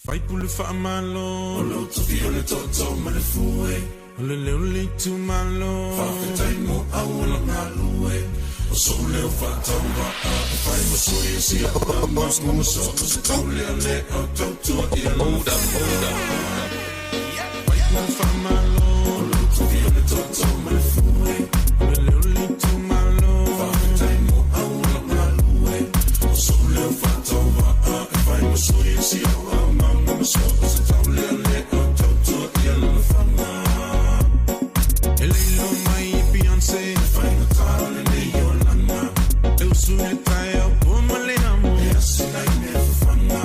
Faipule faamalo. O lou tofi o le tootoo ma le fue. O le leo le itumalo. Faafetai mo auala galue. O sou leo faatauvaa e fai ma sui o si au tama. Mo so o se taulealea o tautua i lana faiga. Faipule faamalo. O lou tofi o le tootoo ma le fue. O le leo le itumalo. Faafetai mo auala galue. O sou leo faatauvaa e fai ma sui o si au tama. Mo so o se taulealea o tautua i lana faiga. E leilo mai e Beyonce. E faigata o lenei olaga. E usu i le taeao pua ma le amo. E asina i mea fafaga.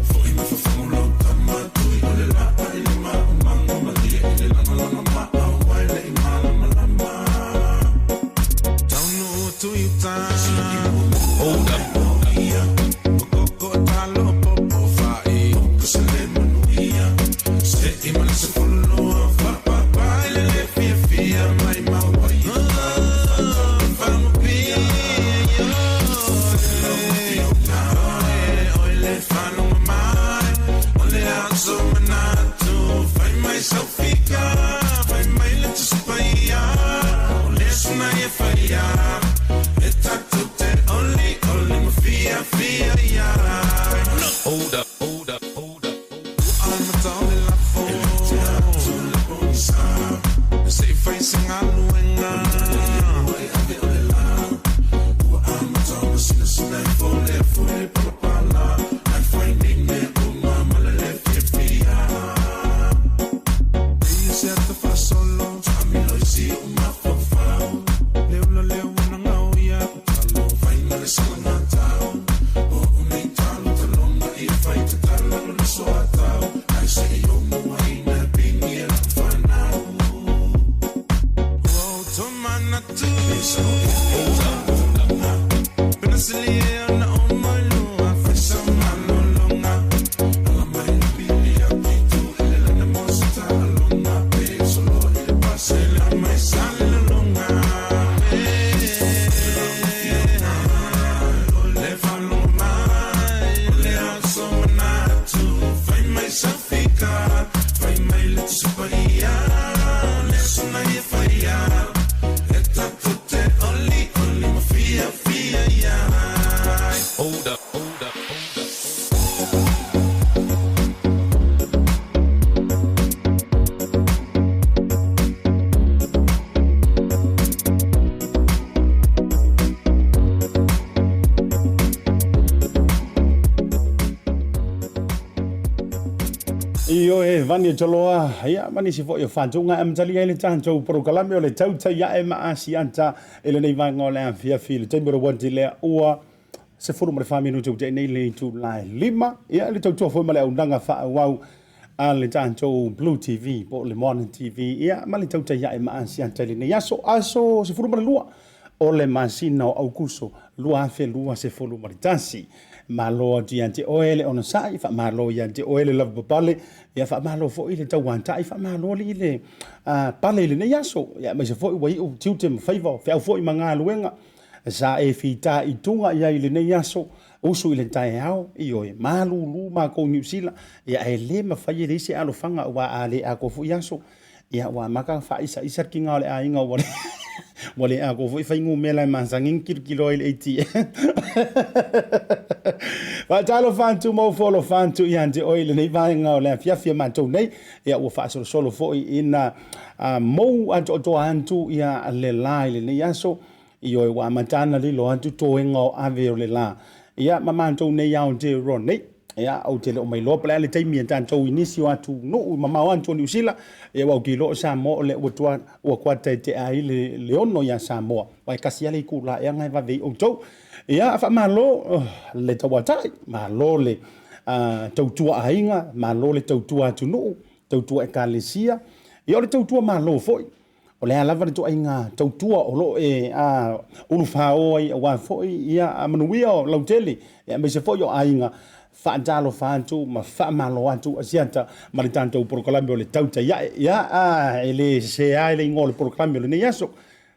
Foi ma fafagu lau tama. Tui o le laa i le maumaga. Malie i le lagalaga maau ai le i malamalama. Taunuu atu i uta. Hold up. Ia. Koko talo popo fa'i. Ka se le manuia. Se i ma le 12 fa'apapa i le le fiafia mai mau ai. Fagupia. O le falogo mai. O le aso manatu. Fai mai sau fika. Fai mai le Tusi Paia. O le aso na e faia. E tatou te olioli ma fiafia ai. Hold up. Hold up. Hold up. Amata o le lafo. E le atu le pogisa. Se i fai se galuega. E ave o le la. Ua amata ona sinasina i fo le afu i le palapala. Ae fai nei mea uma ma le le fiafia. E se ata faasolo. Taamilo i si ou mafaufau. Le ula lea ua nagao ia talo. Fai ma le salagatau. O o nei talo taloga ia fai tatala lo le soatau. Ai se i o mua ina pingi e lau fanau. Ua ou tomanatu. Hold up. Hold up. Penasili e ona o mai lua. Fai sau malologa. Ala mai le pili a pitu. Ele lana mo se taaloga. Pe solo i le pasela mai sa le lologa. Le falogo mai. O le aso manatu. Fai mai sau fika. Fai mai le Tusi Paia. Le aso na e faia. E tatou te olioli ma fiafia ai. Hold up. Hold up. Hold up. Io e vani e toloa, ia ma nisi foi o whantunga e amatalia ai le tatou porokalame o le tautai ae ma asiata i lenei vaega o le afiafi i le taimi o le uati lea ua 14 minute ua tea nei le itula e 5, ia le tautua foi ma le auaunaga faaauau a le tatou Blue TV po o le Modern TV, ia ma le tautai ae ma asiata i lenei aso, aso 12 o le masina o Aukuso 2021. Malo atu ia te oe le onosai, faamalo ia te oe le lavapapale, ia faamalo foi le tauata'i, faamalo alii le pale i lenei aso, ia aemaise foi ua iu tiute ma faiva o feau foi ma galuega sa e fitaituga i ai i lenei aso, usu i le taeao, ioe, malulu makou Niu Sila, ia ae le mafai e leai se alofaga aua a le atoa foi aso, ia ua amata ona faaisaisa le kiga o le aiga ua le ua le atoa foi fuainumera e masani ona tilotilo ai i le ATM. Faatalofa atu ma ofo alofa atu ia te oe i lenei vaega o le afiafi a matou nei, ia ua faasolosolo foi ina mou atoatoa atu ia le la i lenei aso, ioe ua amata ona lilo atu toega o ave o le la, ia ma matou nei Aotearoa nei. Ia, ou te le o mailoa po o le a le taimi a tatou i nisi o atunuu mamao atu o Niu Sila, ia ua ou te iloa o Samoa o lea ua tua, ua kuata e tea ai le 6 iā Samoa, aua e tasi lava le itula ea na e vave ai outou. Ia, faamalo le tauatai, malo le tautua aiga, malo le tautua atunuu, tautua ekalesia, ia o le tautua malo foi. O le a lava le ituaiga tautua o lo o e ulufao ai aua foi ia manuia o lautele, aemaise foi o aiga, faatalofa atu ma faamalo atu Asiata ma le tatou polokalame o le Tautai Ae. Ia, e le sese lava le igoa o le polokalame o lenei aso,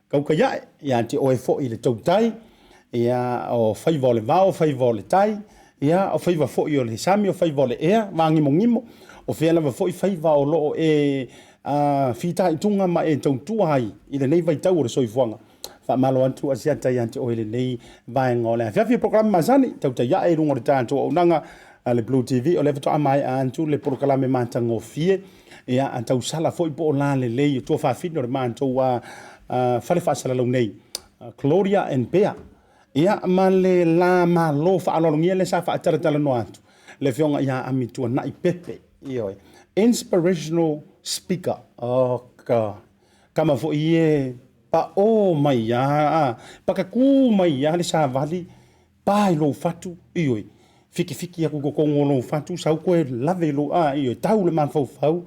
Tautai Ae, ia te oe foi le tautai, ia, o faiva o le vao, faiva o le tai, Ia, o faiva foi o le sami, o faiva o le ea, māgimogimo, o fea lava foi faiva o lo o e fitaituga ma e tautua ai i lenei vaitau o le soifuaga. Faamalo atu Asiata ia te oe i lenei vaega o le afiafi. O polokalame masani, tautai ae i luga o le tatou auaunaga a le Blue TV, o lea faatoa maea atu le polokalame matagofie, ia, a tausala foi po o lalelei o tuafafine o le matou fale faasalalau nei, Claudia and Bea. Ia, ma le la malo faaaloalogia lea sa faatalatalanoa atu le afioga ia Amituanai Pepe, ioe, inspirational speaker. Oh God. Kama foi e paʻō mai a, pakakū mai a le savali, pa i lou fatu, ioe, fikifiki aku i totonu o lou fatu, sau koe lave i lou, a, ioe, tau le mafaufau,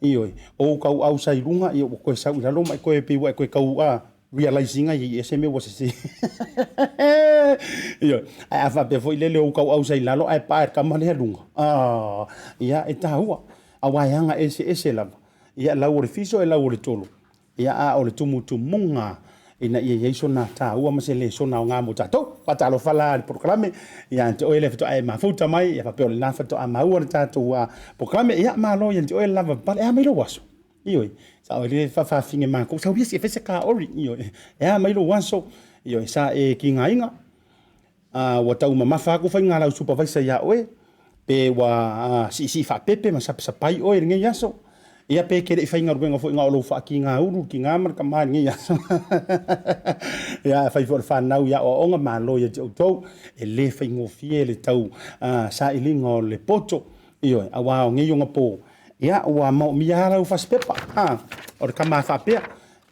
ioe, ou tauau sa i luga, ia ua toe sau i lalo ma e toe pei ua e toe tau, a, realize ina ia i ese mea ua sese. Ioe, ae a faapea foi lele ou tauau sa i lalo ae pa e le tama lea luga, a, ia e taua, aua e aga eseese lava. Ia lau o le fiso e lau o le tolo, ia a o le tumutumuga ina ia i ai sona taua ma se lesona aoga mo tatou. Faatalofa la i le polokalame ia te oe lea faatoa e mafuta mai, ia faapea o lena faatoa maua le tatou polokalame. Ia malo ia te oe le lava papale, e a mai lou aso? Ioe, sa oe le faafafine makou, sau ia se i fai se kaori, ioe, e a mai lou aso? Ioe, sa e kigaina, ua tau mamafa atu faiga a lau supervisor ia oe, pe ua siisii faapepe ma sapasapai oe i lenei aso, ia pe e te le i faigaluega foi na o lou faakigaulu le tina ma le tama i lenei aso. Ia, afai foi o le fanau i aoaoga, malo ia te outou, e le faigofie le tau sailiga o le poto, ioe, aua o nei ona po, ia ua maomia lava lau fasipepa, o le tama faapea,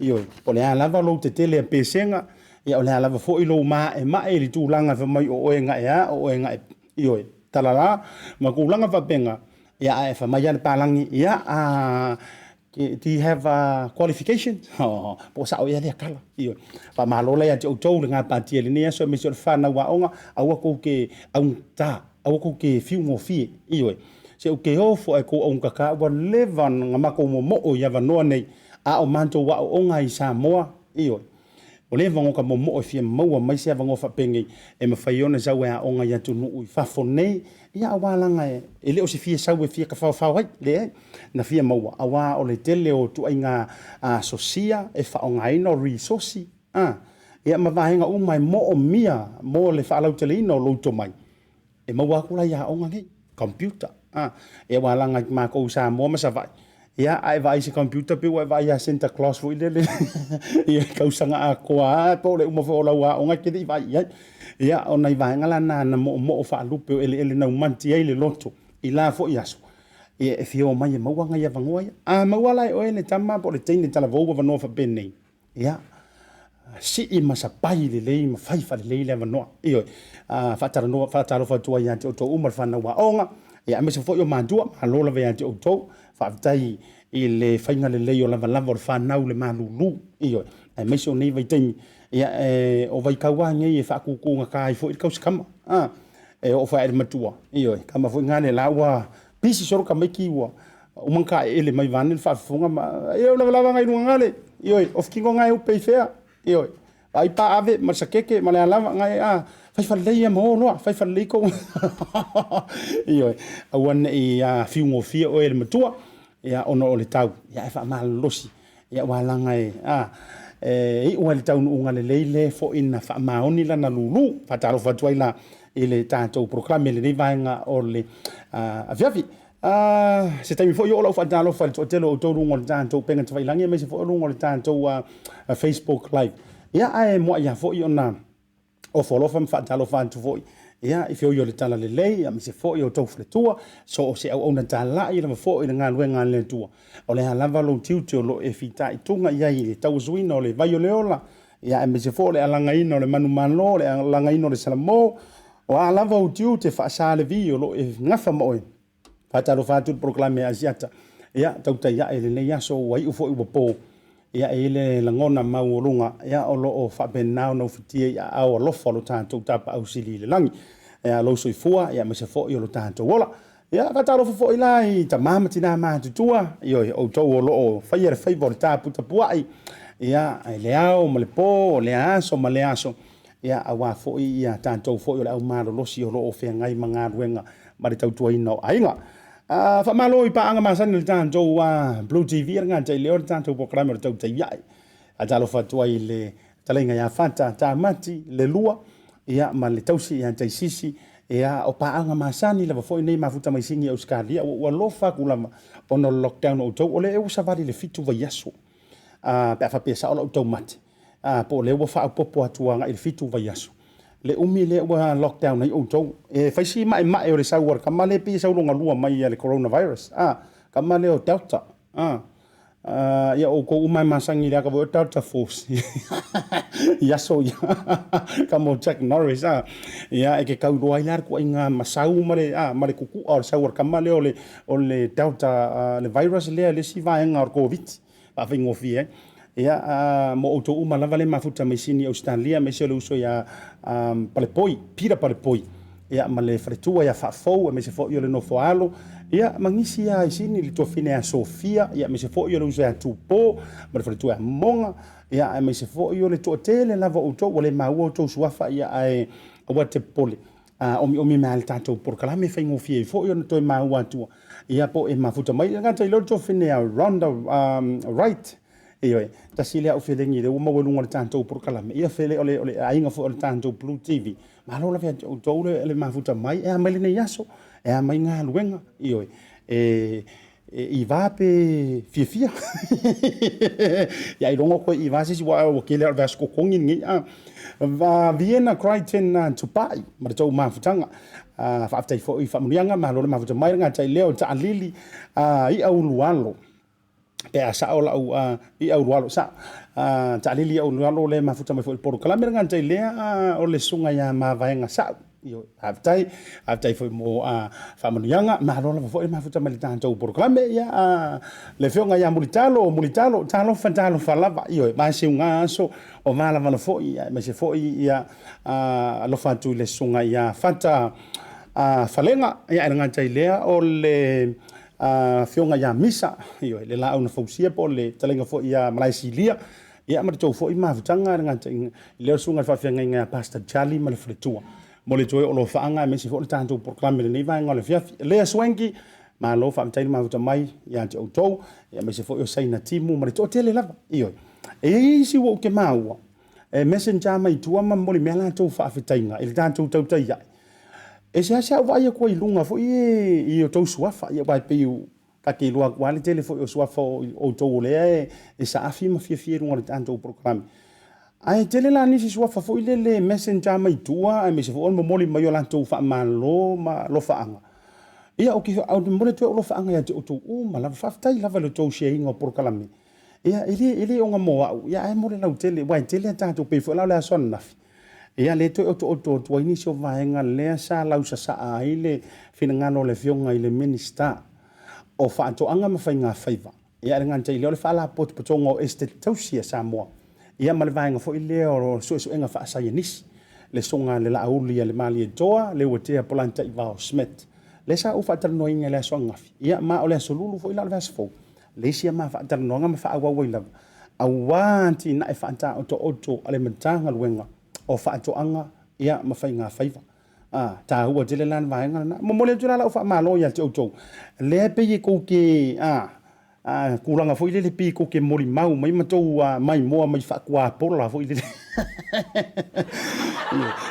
ioe, po o le a lava lou tetele a pesega, ia o le a lava foi lou maemae i le tulaga fai mai o oe na e a, o oe na e, ioe, talala, ma tulaga faapena, ia ae fai mai lava le palagi, ia, do you have a qualification? Po o sao ea lea tala, ioe. Faamalo la ia te outou le gapatia i lenei aso aemaise o le fanau aoga, aua tou te augata, aua tou te fiu gofie, ioe. Se ou te ofo ae tou augata ua leva ona matou momoo i avanoa nei, a o matou aoaoga i Samoa, ioe. Ua leva ona ota momoo e fia maua mai se avanoa faapenei e mafai ona sau e aoga i atunuu i fafo nei, ia aua leaga e le o se fia sau e fia tafaofao ai, leai, na fia maua aua o le tele o ituaiga sosia e faaaogaina o risosi, a, ia ma vaega uma e moomia mo le faalauteleina o lou tomai. E maua atu la i aoga nei, computer, a, ia aua leaga i matou i Samoa ma Savaii, ia a e vaai i se computer pei ua e vaai ia Santa Claus foi lele i le tausaga atoa lava po o le uma foi o lau aoga e te le i vaai i ai. Ia o nai vaega la na na moomoo faalupe o eleele naumati ai le loto i la foi aso, ia e fia omai e maua nai avanoa ia. A maua la e oe le tama po o le teine talavou avanoa faapenei, Ia, sii ma sapai lelei ma fai faalelei le avanoa. Ioe, faatalanoa, faatalofa atu ai ia te outou uma le fanau aoga, ia aemaise foi o matua, malo lava ia te outou. Faafetai i le faiga lelei o lavalava o le fanau le malulu. Ioe, aemaise o nei vaitaimi, ia e, o vaitau lava nei e faatutugata ai foi le tausikama. A, e oo foi lava i le matua, ioe, kama foi nale la ua pisi solo tamaiti ua Uma na taeele mai vaeane le faafofoga ma e o lavalava ngai luga gale. Ioe, o fitino ngai upe i fea. Ioe, ai pa ave ma le sakeke ma le alava ngai a fai falelei ia ma o loa, fai falelei kou. Ioe, aua ne i fiugofie oe e le matua, ia ona o le tau, ia ae faamalolosi. Ia aua leaga e, a, e iu ai i le taunuuga lelei le foi na faamaoni lana lulu. Faatalofa atu ai la i le tatou polokalame i lenei vaega o le afiafi. A, se taimi foi oo lau faatalofa i le toatele o outou luga o le tatou upega tafailagi aemaise foi o luga o le tatou Facebook Live. Ia, ae muai lava foi ona ofo alofa ma faatalofa atu foi ia i feoi o le talalelei aemaise foi o outou faletua, so o se auauna talai lava foi i le galuega a le Atua. O le a lava lou tiute o lo o e fitaituga i ai i le tauasuina o le vai o le ola, ia aemaise foi o le alagaina o le manumalo, o le alagaina o le salamo, O a lava ou tiute faasalevi o lo o e gafa ma oe. Faatalofa atu i le polokalame a Asiata. Ia, tautai ae i lenei aso ua iu foi ua po. Ia, e i ai le lagona maualuga, ia, o lo o faapena ona ufitia i aao alofa o lo tatou Tapaau Sili i le lagi. Ia, lou soifua, ia, aemaise foi o lo tatou ola. Ia, faatalofa foi la i tama ma tina matutua, ioe, outou o lo o faia le faiva o le taputapuai, ia, i le ao ma le po, o lea aso ma lea aso. Ia, aua foi ia tatou foi o le au malolosi o lo o feagai ma galuega ma le tautuaina o aiga. Faamalo i paaga masani a le tatou Blue TV, e le gata i lea o le tatou polokalame o le Tautai Ae. Faatalofa atu ai i le fetalaiga ia Fata Tamati le lua, ia, ma le tausi ia Taisisi, ia, o paaga masani lava foi nei mafuta mai Sini Ausetalia. Ua ou alofa atu lava ona o le lockdown o outou, o lea ua savali i le 7 vaiaso, pe a faapea e sao lau taumate, po o lea ua faaopoopo atu agai i le 7 vaiaso, le umi lea ua lockdown ai outou. E fai si maemae o le sau a le tama lea e pei e sau lona lua mai a le coronavirus, tama lea o Delta. Ia o outou uma e masani i le ata foi o Delta Force i aso ia, tama o Chuck Norris, ia e te tau iloa ai la le ituaiga masau ma le, ma le tutu'a o le sau a le tama lea o le Delta, le virus lea, le isi vaega o le Koviti faafaigofie ai. Ia, mo outou uma lava le mafuta mai Sini Ausetalia, aemaise o le uso ia Palepoi, Peter Palepoi, ia ma le faletua ia Faafou, aemaise foi o le nofo a alo, ia ma nisi lava i Sini, le tuafafine ia Sofia, ia aemaise foi o le uso ia Tupo ma le faletua ia Moga, ia aemaise foi o le toatele lava o outou ua le maua outou suafa, ia ae aua te popole. Omiomi mai lava i le tatou polokalame e faigofie ai foi ona toe maua atua, ia po o e mafuta mai. E le gata i lea o le tuafafine ia Rhonda Wright, ioe, tasi lea au felegi lea ua maua i luga o le tatou polokalame, ia fele o le aiga foi o le tatou Blue TV. Malo lava ia te outou le mafuta mai, e a mai lenei aso, e a mai galuega, ioe, e iva pe fiafia. Ia ailoga o toe iva se isi aua ua tele lava o le vaiaso totogi lenei. Vienna Crichton Tupai ma le tou mafutaga. Faafetai foi i faamanuiaga, malo le mafuta mai, le gata i lea o Taalili I'a Ulualo. Pe a sao lau i'a ulualo, sao. Taalili i'a ulualo lea e mafuta mai foi i le polokalame, le gata i lea o le susuga ia Mavaega Sa'u. Ioe, faafetai, faafetai foi mo faamanuiaga, malo lava foi le mafuta mai le tatou polokalame. Ia, le afioga ia Mulitalo, Mulitalo, talofa, talofa lava, ioe, vaeseuga aso o valavala foi, aemaise foi ia alofa atu i le susuga ia Fata Falega, ia, e le gata i lea o le afioga ia Misa, ioe, le laau na fausia po o le fetalaiga foi ia Malaesilia, ia ma le tou foi mafutaga, e le gata i lea o le susuga i le faafeagaiga ia Pastor Charlie ma le faletua. Mo le toe o alofaaga aemaise foi o le tatou polokalame i lenei vaega o le afiafi. Lea Swanky, malo faafetai le mafuta mai ia te outou, aemaise foi o Saina Timu ma le toatele lava. Ioe. E i ai isi ua ou te maua, e messenger mai tua ma momoli mai a latou faafetaiga i le tatou tautai ae. E seasea ou vaai atu ai i luga foi i o outou suafa, ia aua e pei ta te iloa atu lava le tele foi o suafa o outou o lea e saafi ma fiafia i luga o le tatou polokalame. Ae tele la nisi suafa foi lele e messenger mai tua aemaise foi o le momoli mai o latou faamalo ma alofaaga. Ia ou te momoli atu ai ou alofaaga ia te outou uma lava. Faafetai lava i le tou share ina o polokalame. Ia e le ona mo au, ia ae mo le lautele, aua e tele a tatou, pei foi la o le aso ananafi, ia lea e toe otooto atu ai nisi o vaega lea sa lausasaa ai le finagalo o le Afioga i le Minisita o Faatoaga ma Faigafaiva, ia e le gata i lea o le Faalapotopotoga o Esetete Tausi a Samoa, ia ma le vaega foi lea o suesuega faasaienisi, le Susuga i le Laauli a le Malietoa Leuatea Polataivao Schmidt, lea sa ou faatalanoaina i le aso ananafi, ia ma o le aso Lulu foi la o le vaiaso fou, le isi a ma faatalanoaga ma faaauau ai lava, aua atinae faataotooto a le Matagaluega o Faatoaga ia ma Faigafaiva. A, taua tele la le vaega lena. Momoli atu la lau faamalo ia te outou, lea e pei e tou te, a, a, tulaga foi lele pei e tou te molimau mai ma tou maimoa mai faatuapola foi lele.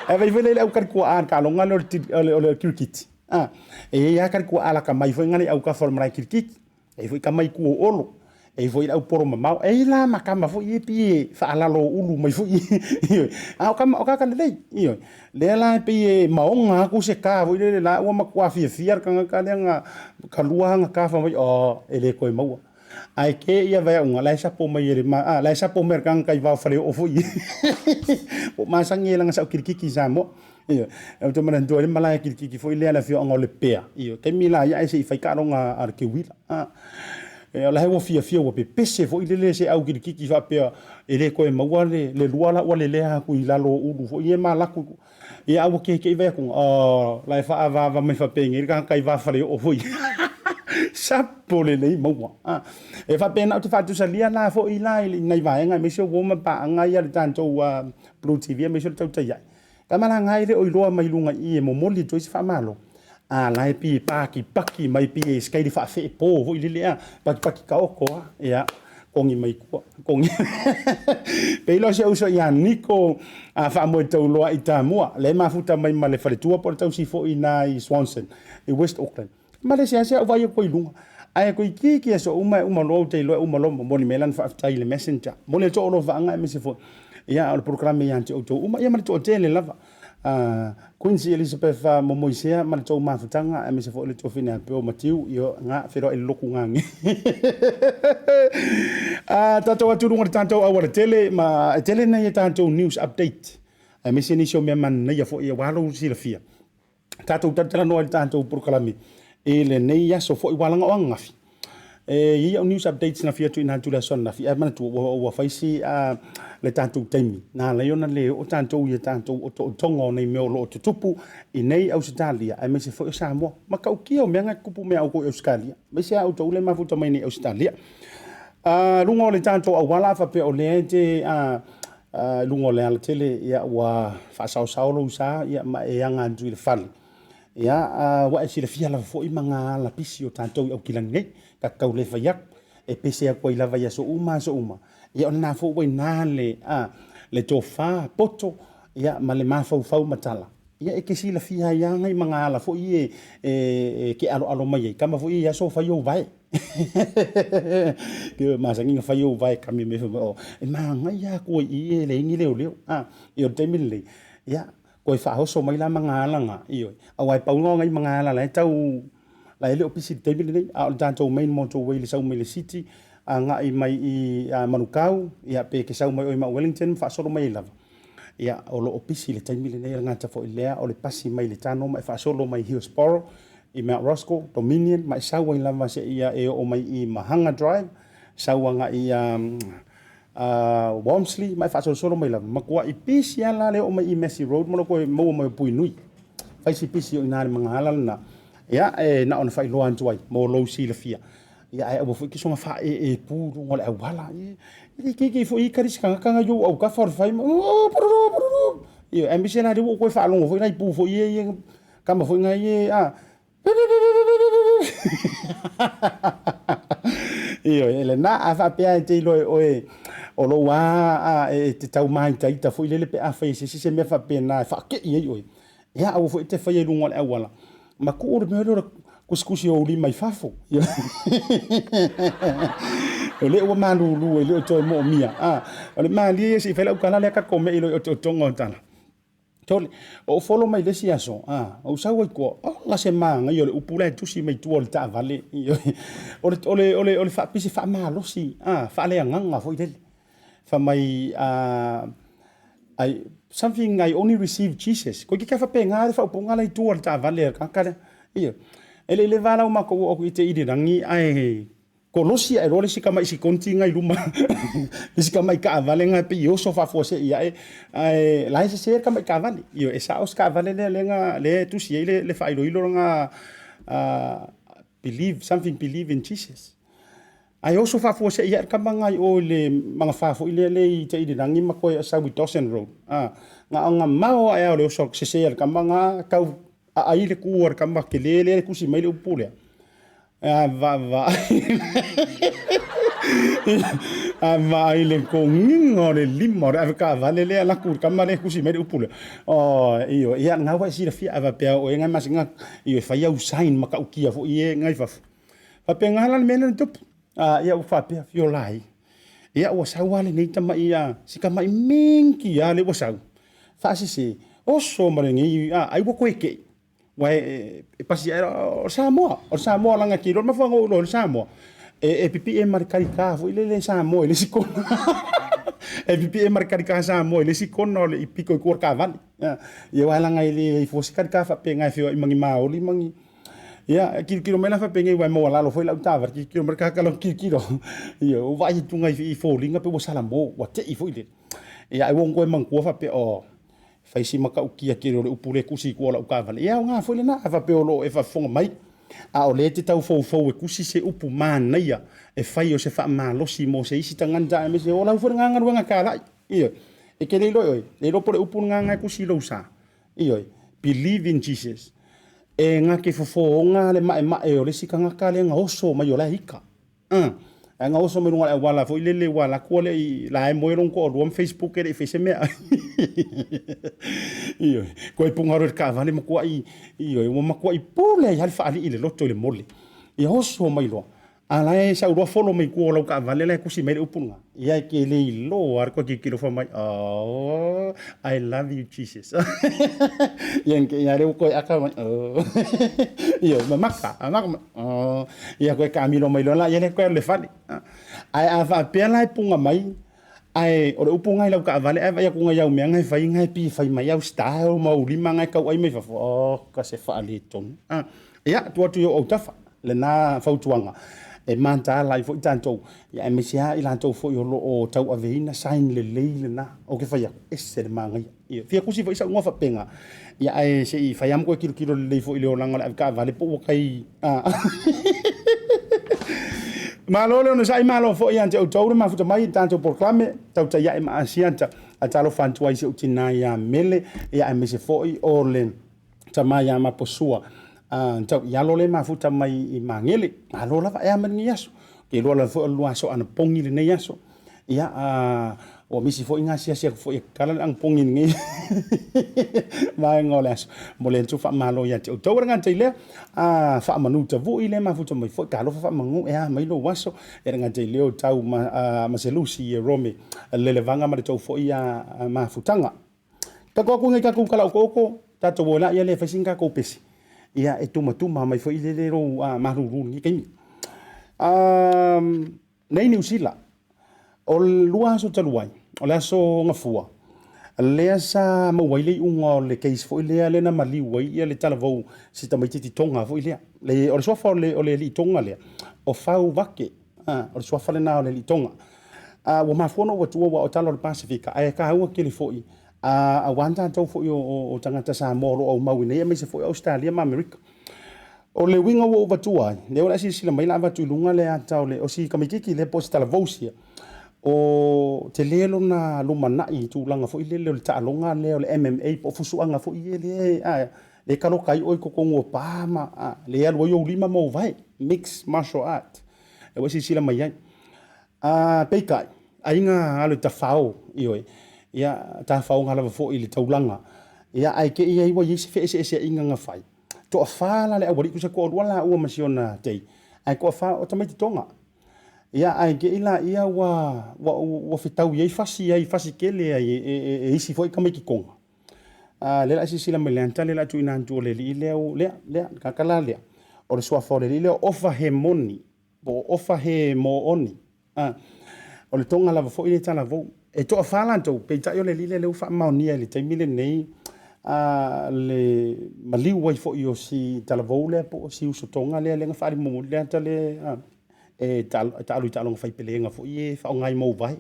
Ae vaai foi la i le au talituaa a le taaloga lea o le kirikiti. A, e i ai lava talituaa lata mai foi na i autafa o le malae kirikiti. E i ai foi tama i tua o Olo, e i ai foi le au polo mamao, e i ai la ma tama foi ia e pei e faalalo ulu mai foi, ioe. A o tama, o tagata lelei, ioe. Lea la e pei e maoga atu se ka foi lele la ua matua fiafia le tagata lea na kalua ana ka fai mai, oh, e le toe maua. Ae ke ia vaeauga, la e sapo mai e le ma, a, la e sapo mai e le tagata i va o Faleoo foi. Ua masani ai lana saukikiki i Samoa. Ioe, ou te manatua ai le malae kilikiki foi lea a le afioaga o Lepea. Ioe, taimi la ia ae se i fai taaloga a le teuila. O la e ua fiafia ua pepese foi lele se au kilikiki faapea e le toe maua le lua la ua lelea atu i lalo o ulu foi ia ma laku. Ia a ua keke'i vae atu, oh, la e faaavaava mai faapenei le tagata i va Faleoo foi. Sapo lenei maua. A, e faapena ou te faatusalia la foi la i nai vaega aemaise o uo ma paaga ia a le tatou Blue TV aemaise o le tautai ae. Tamalaga e le o iloa mai luga i i e momoli atu ai se faamalo. A la e pi paki paki mai pi e skai le faafeepo foi lele a paki paki taoto a ia kogi mai tua kogi pei la o si ou uso ia Niko a faamoe tauloa i Tamua lea e mafuta mai ma le faletua po o le tausi foi i ina i Swanson i West Auckland. Ma le seasea ou vaai atu ai i luga. Ae toeitiiti aso uma e uma loa ou te iloa e uma loa momoli mai lana faafetai i le messenger. Momoli atu ou alofaaga aemaise foi ia o le polokalame ia te outou uma ia ma le toatele lava. Quincy Elizabeth Momoisea ma le tou mafutaga aemaise foi le tuafine a Peo Matiu ia nga feiloai le lotu gage. Tatou atu i luga o le tatou auala tele ma e tele nai a tatou news update aemaise nisi o mea manaia foi aua lou silafia. Tatou talatalanoa i le tatou polokalame i lenei aso foi ua laga o ananafi. E i ai au news updates na fia tuuina atu i le aso ananafi, ae manatua ua fai si le tatou taimi na ala ai ona le oo tatou i a tatou otootoga o nei mea o lo o tutupu i nei Ausetalia aemaise foi o Samoa. Matautia o mea na e tutupu mai ia outou i Ausetalia, aemaise lava outou lea e mafuta mai nei i Ausetalia. Luga o le tatou auala a faapea o lea e te i luga o le alatele, ia ua faasaosao lou sa ia ma e aga atu i le fale. Ia, ua e silafia lava foi ma ngā ala pisi o tatou i Aukilani nei, ta te tau le fai atu, e pese atu ai lava i aso uma aso uma. Ia o lena foi ua i ina le tofa poto ia ma le mafaufau matala. Ia e te silafia ai lava nai magaala foi ia e te aloalo mai ai, kama foi ia i aso fai ou vae. Ke masani na fai ou vae kami me fai mai, oh, e manaia atu ai i i e leai ni leoleo. A, ia o le taimi lenei, ia, toe faaoso mai la magaala na, ioe, aua e pau lena o nai magaala la e tau, la e le o pisi i le taimi lenei, a o le tatou main motorway i le sau mai le city agai mai i Manukau, ia pe te sau mai oe ma Wellington ma faasolo mai ai lava. Ia, o lo o pisi i le taimi lenei, e le gata foi i lea, o le pasi mai le Tano ma e faasolo mai Hillsborough i Mount Roskill, Dominion, ma e sau ai lava seia e oo mai i Mahanga Drive, sau agai i Walmsley ma e faasolosolo mai lava. Matuai pisi lava la le oo mai i Massey Road ma lou toe maua mai o Puinui. Fai si pisi o i ina le magaala lena. Ia, e na ona faailoa atu ai mo lou silafia. Ia, ae aua foi ke soga faaeepu i luga o le auala. E le ikeike foi i kali se tagata na i ou autafa o le fai ma, oh, pururu, pururu. Ia, aemaise la lea ua ou toe faalogo foi nai pu foi ia ia kama foi nai e, a, Ioe, e lena, a faapea e te iloa e oe o lou a e te tau māitaita foi lele pe afai e se isi se mea faapena e faakei ai oe, ia aua foi e te faia i luga o le auala ma tuu le mea lea o le kusikusi o ou lima i fafo. O lea ua malulu e le o toe moomia. O le malie ia se i fai lau tala lea ka kome'i loa i otootoga o tala. Tole, o ou folo mai le isi aso, a, ou sau ai tua, ola se manaia o le upu la e tusi mai tua o le taavale, o le, o le, o le, o le faapisi faamalosi, a, faaleagaga foi lele. Fai mai, a, I, something I only receive Jesus. Koe ke faapena le faaupuga la i tua o le taavale a le tagata lea. Ioe. E le i leva la o matou oo atu i te ilirangi ae Kolosi ae loa le isi tama'i sikonti nga i luma le isi tama'i taavale nga pei e oso faafuasei ae ae la e sese le tama'i taavale. Ioe, e sao si taavale lea lea na lea e tusi ai le faailoilo lena believe something believe in Jesus. Ae oso faafuasei ae le tama na i o i le magafa foi lea le i Taililagi ma toe sau i Dawson Road. Na ona mao ae lava o le oso sese a le tama na tau aai le tu a le tama tele lea e tusi mai le upu lea. A vaai le togiga o le lima o le avetaavale lea alu atu i le tama lea e tusi mai le upu lea. Oh, ioe, ia lena ua e silafia, a faapea o oe na e masani ioe, fai au sign matautia foi ia na i fafo. Faapena la le mea lea na tupu. Ia ua faapea, fiola ai. Ia ua sau lava lenei tamai, si tamai minky lava lea ua sau, faasese, oso ma lenei, ai ua toe tei. Ua e pasi ae o le Samoa, o le Samoa leaga e te iloa le mafuaaga ua ou iloa ai le Samoa, e pipii ma le karika foi lele Samoa i le isi kona. E pipii ma le karika Samoa i le isi kona o le pito i tua o le taavale. Ia aua leaga e leai fua se karika faapena e feoai ma ni maoli ma ni. Ia, e tilotilo mai la faapenei aua e maualalo foi lau taavale, tilotilo mai le tagata lana tilotilo. Ia, ua vaai atu i foliga pei ua salamo, ua tei foi lele. Ia ae ua ou toe manatua faapea, oh, fai si matautia tele o le upu lea e tusi i tua o lau taavale. Ia aoga foi lena, a faapea o lo o e faafofoga mai. A o lea e te tau foufou e tusi se upu manaia e fai o se faamalosi mo se isi tagata aemaise o lau foi lena galuega talai. Ioe. E te le iloa e oe, le iloa po o le upu lena na e tusi i lou sa. Ioe. Believe in Jesus. E na te fofooga le maemae o le isi tagata lea na oso mai o la e ita. Ae na oso mai luga o le auala foi lele ua alu atu le i la e moe lona toalua ma Facebook e le i fai se mea. Ioe, koe puga loa i le taavale matuai, ioe, ua matuai pule ai lava le faalii i le loto i le mole. Ia oso mai loa, a la e sau loa follow mai tua o lau taavale la e tusi mai le upu lena. Ia e te le iloa lava le toe tilotilo fai mai, oh, I love you Jesus. Ia ia lea ua toe ata mai, oh. Ioe, mamaka, mamaka mai, oh. Ia toe taamilo mai loa laia lea toe alu i le fale. Ae a faapea la e puga mai, ae o le upu lena i lau taavale ae vaai atu i au mea na e fai, na e pei e fai mai au style ma ou lima na e tauai mai fafo, oka se faaletonu. Ia, tuu atu i ou autafa lena fautuaga e mataala ai foi tatou, ia aemaise lava i latou foi o lo o tauaveina sign lelei lena. Ou te fai atu, ese le manaia. Ia, fia tusi foi sau igoa faapena, ia ae se i fai lava ma toe tilotilo lelei foi i le olaga o le avetaavale po ua tai Malo le onosai, malo foi ia te outou le mafuta mai i le tatou polokalame Tautai Ae ma Asiata. A talofa atu ai si ou tinā ia Mele, ia aemaise foi o le tama ia Maposua. Tau i alo le mafuta mai i Magele. Malo lava e a mai lenei aso. Ke iloa lava foi o le lua aso anapogi lenei aso. Ia, ua misi foi nga asiasi atu foi e tatala le anapogi lenei vaega o le aso. Mo le atu faamalo ia te outou. E le gata i lea, faamanu tavui le mafuta mai foi, talofa faamanu e a mai lou aso. E le gata i lea o tau ma, ma Selusi e Rome lelevaga ma le tou foi mafutaga. Tatou atu nei tatou talaotooko, tatou o laia lea e fai sina tatou pese. Ia e tumatuma mai foi lele lou malulu i lenei taimi. Nei Niu Sila, o le lua aso talu ai, o le aso Gafua, lea sa maua ai le iuga o le case foi lea lea na maliu ai ia le talavou si tamaititi Tonga foi lea. Le, o le suafa o le, o le alii Tonga lea, o Fau Vake, o le suafa lena o le alii Tonga. Ua mafua ona ou atua aua o tala o le Pasefika, ae taua tele foi, aua tatou foi o tagata Samoa o lo o aumau i inei aemaise foi o Ausetalia ma Amerika. O le uiga ua ou avatua ai, lea o le a silasila mai o le a avatu i luga le ata o le, o si tamaititi lea po o si talavou sia, o tele lona lumanai i tulaga foi lele o le taaloga lea o le MMA po o fusuaga foi ia lea e taloka ai oe i totonu o pa ma lea e alu ai ou lima ma ou vae, mixed martial art, lea ua e silasila mai ai. Peitai, aiga alu e tafao, ioe, ia tafaoga lava foi i le taulaga, ia ae te i ai ua i ai se feeseeseaiga na fai. Toafa la le aualii, tusa toalua laua ma si ona tei, ae toafa o tamaiti Toga. Ia ae te i laia ua, ua, ua fetau i ai fasi ai, fasi tele ai e, e, e, e isi foi tamaiti Toga. Lea o le a silasila mai i le ata lea o le a tuuina atu o le alii lea, lea, lea, le tagata la lea, o le suafa o le alii lea o Ofa Hemoni. Po o Ofa He Mooni. A, o le Toga lava foi le talavou. E toafa latou, peitai o le alii lea lea ua faamaonia i le taimi lenei a, le maliu ai foi o si talavou lea po o si uso Toga lea lea na faaali lea ata lea e taalo i taaloga faipelega foi e faaaoga ai mo uvae.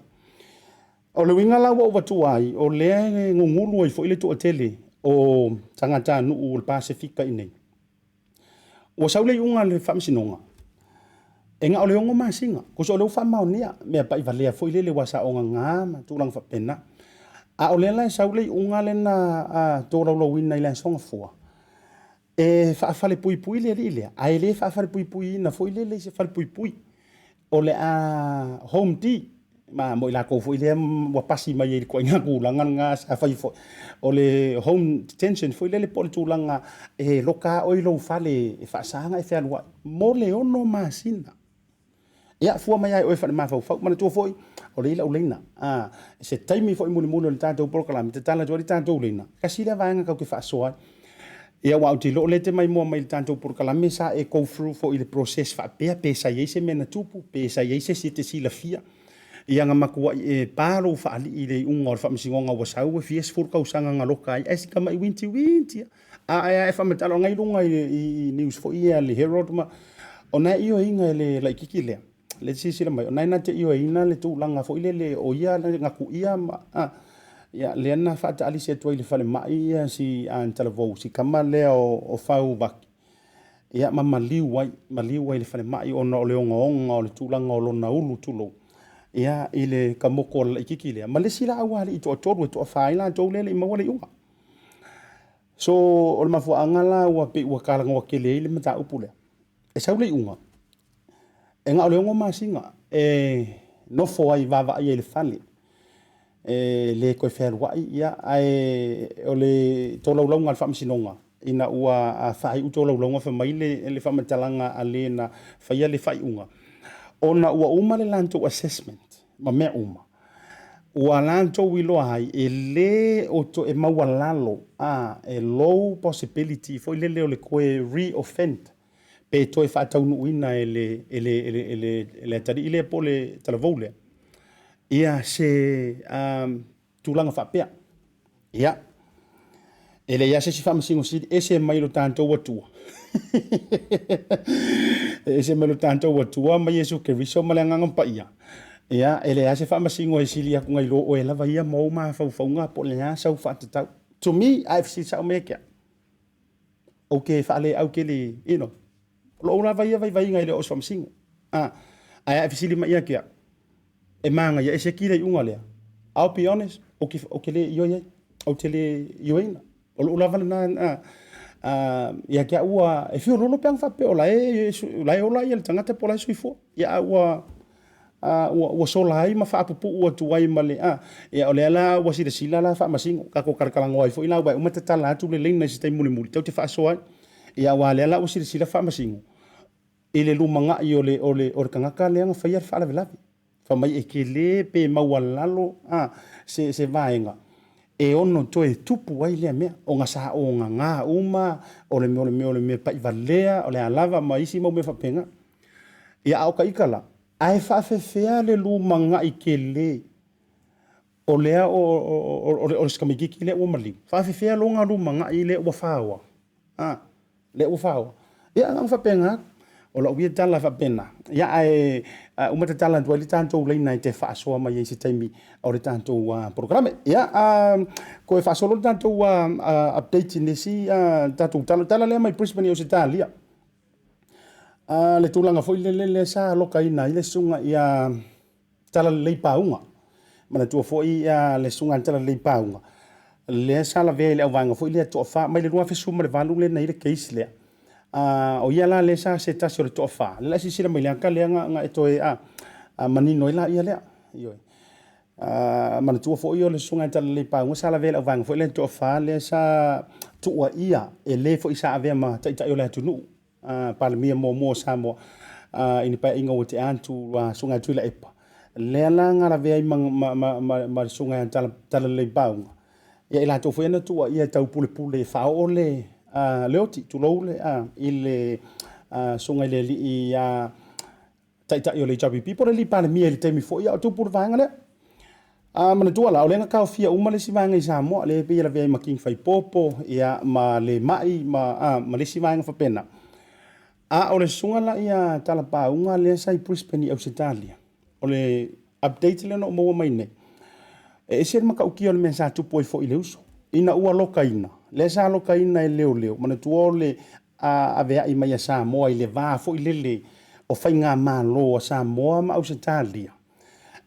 O le uiga la ua ou avatua ai, o lea e gugulu ai foi le toatele o tagatanuu o le Pasefika i inei. Ua sau le iuga a le Faamasinoga, e na o le 6 masina, tusa o lea ua faamaonia, mea pai valea foi lele ua saogaga ma tulaga faapena. A o lea la e sau le iuga lea na tolaulauina i le Aso Gafua, e faafalepuipui le alii lea, ae le faafalepuipuiina foi lele i se falepuipui. O le a home D, ma mo i latou foi lea ua pasi mai ai i le ituaiga tulaga lena sa fai foi, o le home detention foi lele po o le tulaga e loka lava oe i lou fale e faasa ona e fealuai mo le 6 masina. Ia, fua mai lava e oe faale-mafaufau. Manatua foi, o lea i lau laina, se taimi foi mulimuli o le tatou polokalame, tatala atu ai le tatou laina, tasi lea vaega tatou te faasoa ai. Ia aua ou te iloa o lea e te maimoa mai i le tatou polokalame sa e go through foi i le process faapea pe sa i ai se mea na tupu, pe sa i ai se isi e te silafia. Ia na matuai e pa lou faalii i le iuga o le faamasinoga ua sau e fia sefulu tausaga na loka ai ae si tamai uitiuiti lava. A e faamatala o na i luga i news foi ia a le Herald ma o na e ioeina e le laitiiti lea. Lea e silasila mai, o na e na te ioeina le tulaga foi lele o ia na tuia ma, ia, lea na faataalisi atu ai i le falemai ia si Talavou, si tama lea o Fau Vaki. Ia, ma maliu ai, maliu ai i le falemai ona o le ogaoga o le tulaga o lona ulu, tulou, ia, i le kamoko laitiiti lea, ma le isi la aualii e toatolu, e toafa ai latou lea e le i maua le iuga. So, o le mafuaaga la ua pei ua talanoa tele ai le mataupu lea, e sau le iuga, e na o le 6 masina e nofo ai vaavaai ai i le fale, e le toe fealuai, ia, ae o le tolaulauga a le faamasinoga, ina ua faaiu tolaulauga fai mai le faamatalaga a le na faia le faaiuga, ona ua uma le latou assessment ma mea uma, ua latou iloa ai e le o toe maualalo, a, e low possibility foi lele o le toe re-offend pe toe faataunuuina e le atalii lea po o le talavou lea ia se tulaga faapea. Ia, e leai lava se isi faamasino sili, ese mai lo tatou Atua. E ese mai lo tatou Atua ma Iesu Keriso ma le Agaga Paia. Ia, e leai lava se faamasino e sili atu nai lo oe lava ia ma ou mafaufauga po o le a sau faatatau. To me, a e fesili sao mai ia te au, ou te faaleau tele, you know, o lou lava ia vaivaiga e le o se faamasino. Ah, ae a e fesili mai ia te au, e manaia e seki le iuga lea. I'll be honest, ou te, ou te le ioe ai, ou te le ioeina. O lou lava lena, ia te au ua, e fiololo pe ana faapea o la e, o la e ola ia le tagata po o la e soifua. Ia a ua, ua sola ai ma faapupuu atu ai ma le, ia o lea la ua silasila la faamasino, tatou talatalanoa ai foi la, aua e uma tatala atu le laina i se taimi mulimuli, tatou te faasoa ai. Ia aua o lea la ua silasila faamasino i le lumanai o le, o le, o le tagata lea na faia le faalavelave. Fai mai e tele pe maualalo se vaega e ono toe tupu ai lea mea, ona sa ogaga uma, o le mea o le mea o le mea pai valea, o le a lava ma isi mau mea faapena. Ia a o ta ita la, ae faafefea le lumanai tele o lea o le si tamaitiiti lea ua maliu, faafefea lona lumanai lea ua faoa? A, lea ua faoa. Ia, na ona faapena atu. O lau ia tala faapena. Ia, ae uma tatala atu ai le tatou laina e te faasoa mai ai i se taimi o le tatou polokalame. Ia, toe faasolo le tatou update i nisi tatou tala. Tala lea mai Brisbane i Ausetalia. Le tulaga foi lele lea sa alokaina ai le susuga ia Talalelei Pauga. Manatua foi le susuga ia Talalelei Pauga, lea sa lavea i le auvaega foi lea toafa, mai le 2018 lea na i ai le case lea. O ia la lea sa se tasi o le toafa, lea la e silasila mai i le ata lea na e toe manino ai la ia lea. Ioe. Manatua foi o le susuga ia Talalelei Pauga sa lavea i le auvaega foi lea toafa lea sa tuuaia e le foi sa avea ma taitai o le atunuu. Palemia muamua o Samoa i le paeaiga ua tea atu, Susuga ia Tuilaepa, lea la na lavea ai ma le Susuga ia Talalelei Pauga, ia i latou foi na tuuaia e taupulepule e faaoo le oti, tulou le, i le Susuga i le alii Taitai o le HRPP po o le alii Palemia i le taimi foi a o tupu le vaega lea. A manatua la, o lea na taofia uma le isi vaega i Samoa, lea e pei e lavea ai ma King Faipopo, ia, ma le mai, ma le isi vaega faapena. A o le susuga la ia Talapauga lea sa i Brisbane i Ausetalia, o le update lea na ou maua mai nei, e ese le matautia o le mea sa tupu ai foi i le uso, ina ua lokaina, lea sa lokaina e leoleo, manatua o le aveai mai a Samoa i le va foi lele o faigamalo a Samoa ma Ausetalia,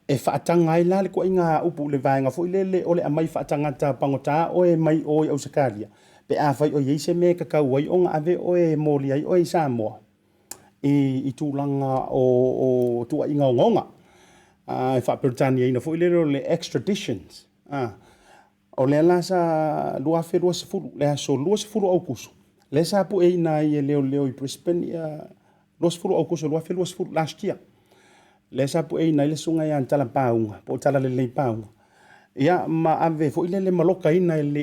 e faataga ai la le ituaiga upu i le vaega foi lele o le aumai faatagata pagota oe mai o i Ausetalia, pe afai o i ai se mea e tatau ai ona ave oe e molia ai oe i Samoa i tulaga o tuuaiga ogaoga. E faa-Peretaniaina foi lele o le extraditions. O lea la sa 2020, le aso 20 o Aokuso, lea sa pueina ai e leoleo i Brisbane ia 20 o Aokuso 2020, last year. Lea sa pueina ai le susuga ia Talapauga, po o Talalelei Pauga. Ia, ma ave foi lele ma lokaina e le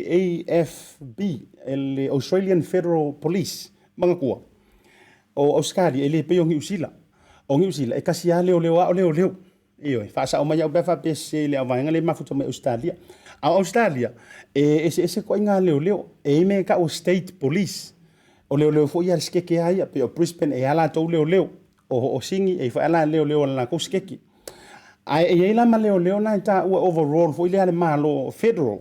AFB, e le Australian Federal Police. Manatua, o Ausetalia e le pei o Niu Sila. O Niu Sila, e tasi lava leoleo a o leoleo. Ioe, faasao mai au pe a faapea sese i le auvaega lea e mafuta mai Ausetalia. A o Ausetalia, e eseese ituaiga leoleo. E i ai mea e tau o state police. O leoleo foi ia a le sikeke lava ia. Pei o Brisbane e i ai lava latou leoleo. O Sini, e i ai foi lava leoleo a le latou sikeke. Ae e i ai la ma leoleo na e taua overall foi lea a le Malo, federal,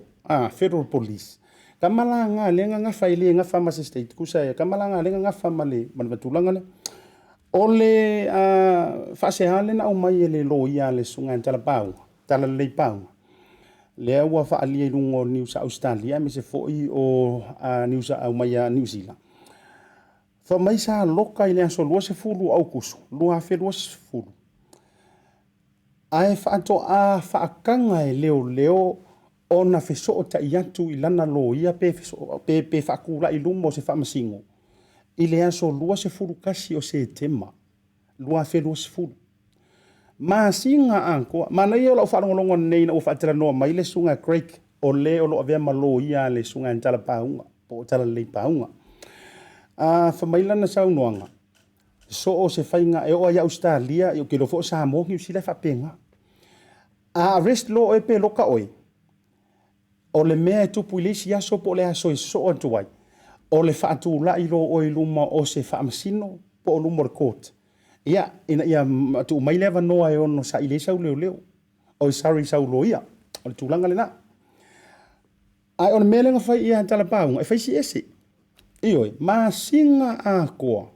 federal police. Tama la ga lea gagafa e le gafa ma se state, tusa e tama la ga lea gagafa ma le ma le tulaga lea. O le faasea lea na aumai e le loia a le Susuga ia Talapauga, Talalelei Pauga, lea ua faaalia i luga o news a Ausetalia aemaise foi o news a aumai a Niu Sila, fai mai sa loka i le aso 20 o Aukuso 2020, ae faatoa faataga e leoleo ona fesootai atu i lana loia pe pe faatulai i luma o se faamasino i le aso 21 o Setema 2020. Masina atoa. Manaia o lau faalogologo nei ina ua faatalanoa mai le Susuga Craig o le o lo o avea ma loia a le Susuga ia Talapauga po o Talalelei Pauga. Fai mai lana saunoaga, so o se faiga e oo lava i Ausetalia, ou te iloa foi o Samoa, Niu Sila e faapena. A arrest loa oe pe loka oe, o le mea e tupu i le isi aso po o le aso e sosoo atu ai, o le faatulai loa o oe i luma o se faamasino po o luma o le court. Ia, ina ia tuu mai le avanoa e ono saili ai sau leoleo, oi sorry, sau loia. O le tulaga lena. Ae o le mea lea na fai ia Talapauga, e fai si ese. Ioe, masina atoa,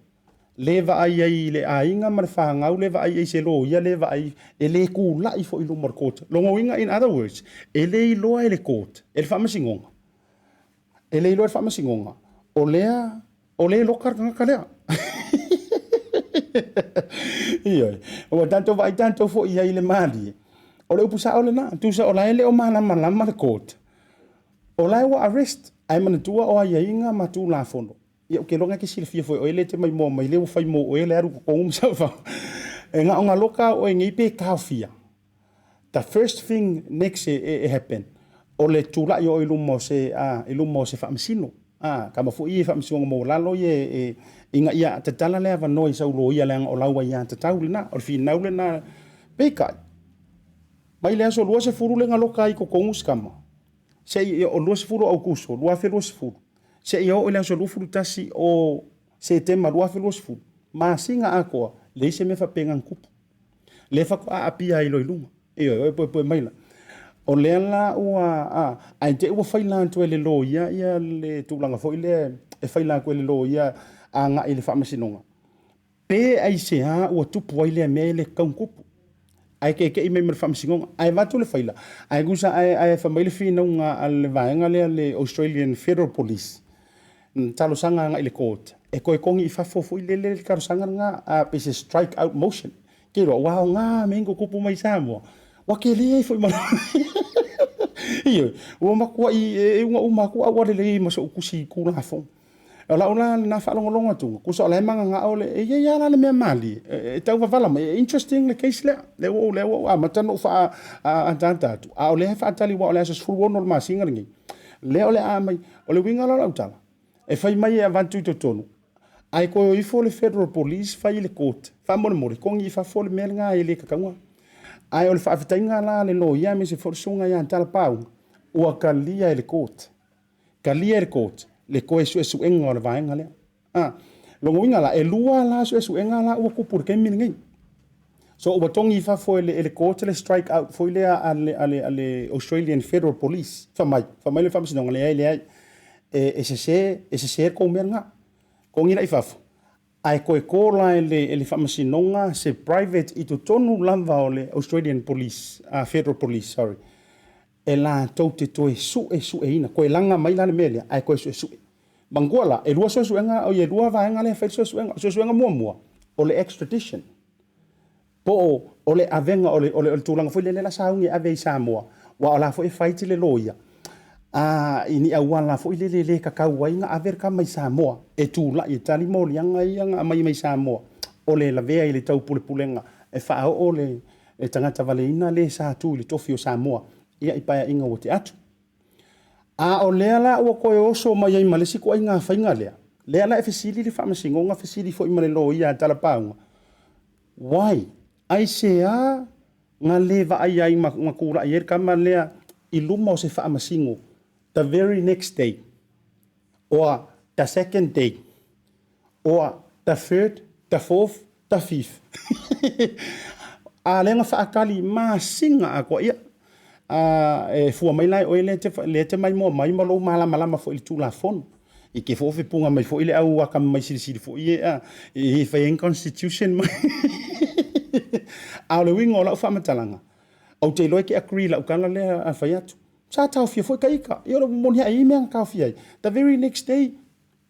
le vaai ai i le aiga ma le fanau, le vaai ai i se loia, le vaai, e le tulai foi i luma o le court. Lona uiga, in other words, e le iloa e le court, e le faamasinoga, e le iloa e le faamasinoga, o lea, o lea e loka le tagata lea. Ioe, ua tatou vaai tatou foi i ai i le malie. O le upu sao lena, tusa o la e le o malamalama le court, o la e ua arrest, ae manatua o aiaiga ma Tulafono. Ia, ou te iloa na e te silafia foi, o oe lea e te maimoa mai, lea ua fai mo oe le alu i totonu ma sau. E na ona loka lava oe nei pe taofia. The first thing next e happen, o le tulai o oe i luma o se, i luma o se faamasino. Tama foi ia i faamasinoga maualalo ia e, ina ia tatala le avanoa i sau loia leaga o lau aiatatau lena, o le finau lena. Peitai, mai le aso 20 lea na loka ai i totonu si tama, seia o 20 o Aukuso 2020, seia oo i le aso 21 o Setema 2020, masina atoa, leai se mea faapena na tupu. Lea faatoa aapia ai loa i luga. Ioe, e poepoe mai la. O lea la ua, a, ae te i ua faila atu e le loia ia le tulaga foi lea e faila atu e le loia agai i le faamasinoga. Pe aisea ua tupu ai lea mea e le tatau ona tupu. Ae keke'i mai ma le faamasinoga. Ae avatu le faila, ae tusa ae, ae fai mai le finauga a le vaega lea le Australian Federal Police, na talosaga agai i le court, e toe togi i fafo foi lele le talosaga lena, a pe se strike out motion. Te iloa, ua aoga mea ia na tutupu mai i Samoa, ua tele ai foi ma Ioe, ua matuai e ugauma atu au lelei ma so'u tusi Tulafono. O lau la lena faalogologo atu, tusa o la e mananao le, e i ai lava la le mea malie, e tau vavala mai, e interesting le case lea, lea ua ou, lea ua ou amata ona ou faaataata atu, a o lea e faatali aua o le aso 16 o le masina lenei, lea o le a aumai. O le uiga la o lau tala, e fai mai e avatu i totonu, ae toe o ifo le Federal Police fai i le court, faamolemole, togi i fafo le mea lena e le tataua. Ae o le faafetaiga la a le loia aemaise foi le susuga ia Talapauga, ua talia e le court. Talia e le court le toe suesuega o le vaega lea. A, lona uiga la, e lua la suesuega la ua tupu i le taimi lenei. So ua togi i fafo e le, e le court le strike out foi lea a le, a le, a le Australian Federal Police. Fai mai, fai mai le faamasinoga, leai, leai, e, e sese, e sese le tou mea lena. Togi la i fafo, ae toe call la e le, e le faamasinoga se private i totonu lava o le Australian Police, Federal Police, sorry, e latou te toe suesueina, toe laga mai la le mea lea, ae toe suesue. Manatua la, e lua suesuega, oi e lua vaega lea e fai le suesuega. O le suesuega muamua, o le extradition, po o, o le avega, o le, o le, o le tulaga foi lele la sauni e ave i Samoa, aua o la foi e fight le loia, a, i ni auala foi lele e le tatau ai ona ave le tama i Samoa, e tulai e tali moliaga ia na aumai mai Samoa, o le lavea i le taupulepulega e faaoo le, le tagata valeina le sa tu i le tofi o Samoa ia i paeaiga ua tea atu. A o lea la ua toe oso mai ai ma le isi ituaiga faiga lea, lea la e fesili le faamasinoga, fesili foi ma le loia a Talapauga, why? Aisea na le vaai ai ma tulai ai le tama lea i luma o se faamasino the very next day or the second day or the third, the fourth, the fifth. A lea na faatali masina atoa. Ia, E fua mai la e oe lea e te maimoa mai ma lou malamalama foi i le Tulafono. I te foi fepuga mai foi le au akamai silisili foi ia e fai ai ni constitution ma A o le uiga o lau faamatalaga, ou te iloa e te agree i lau tala lea a fai atu. Sa taofia foi ta ita. Ia o le moni lava e i ai mea na taofia ai. The very next day,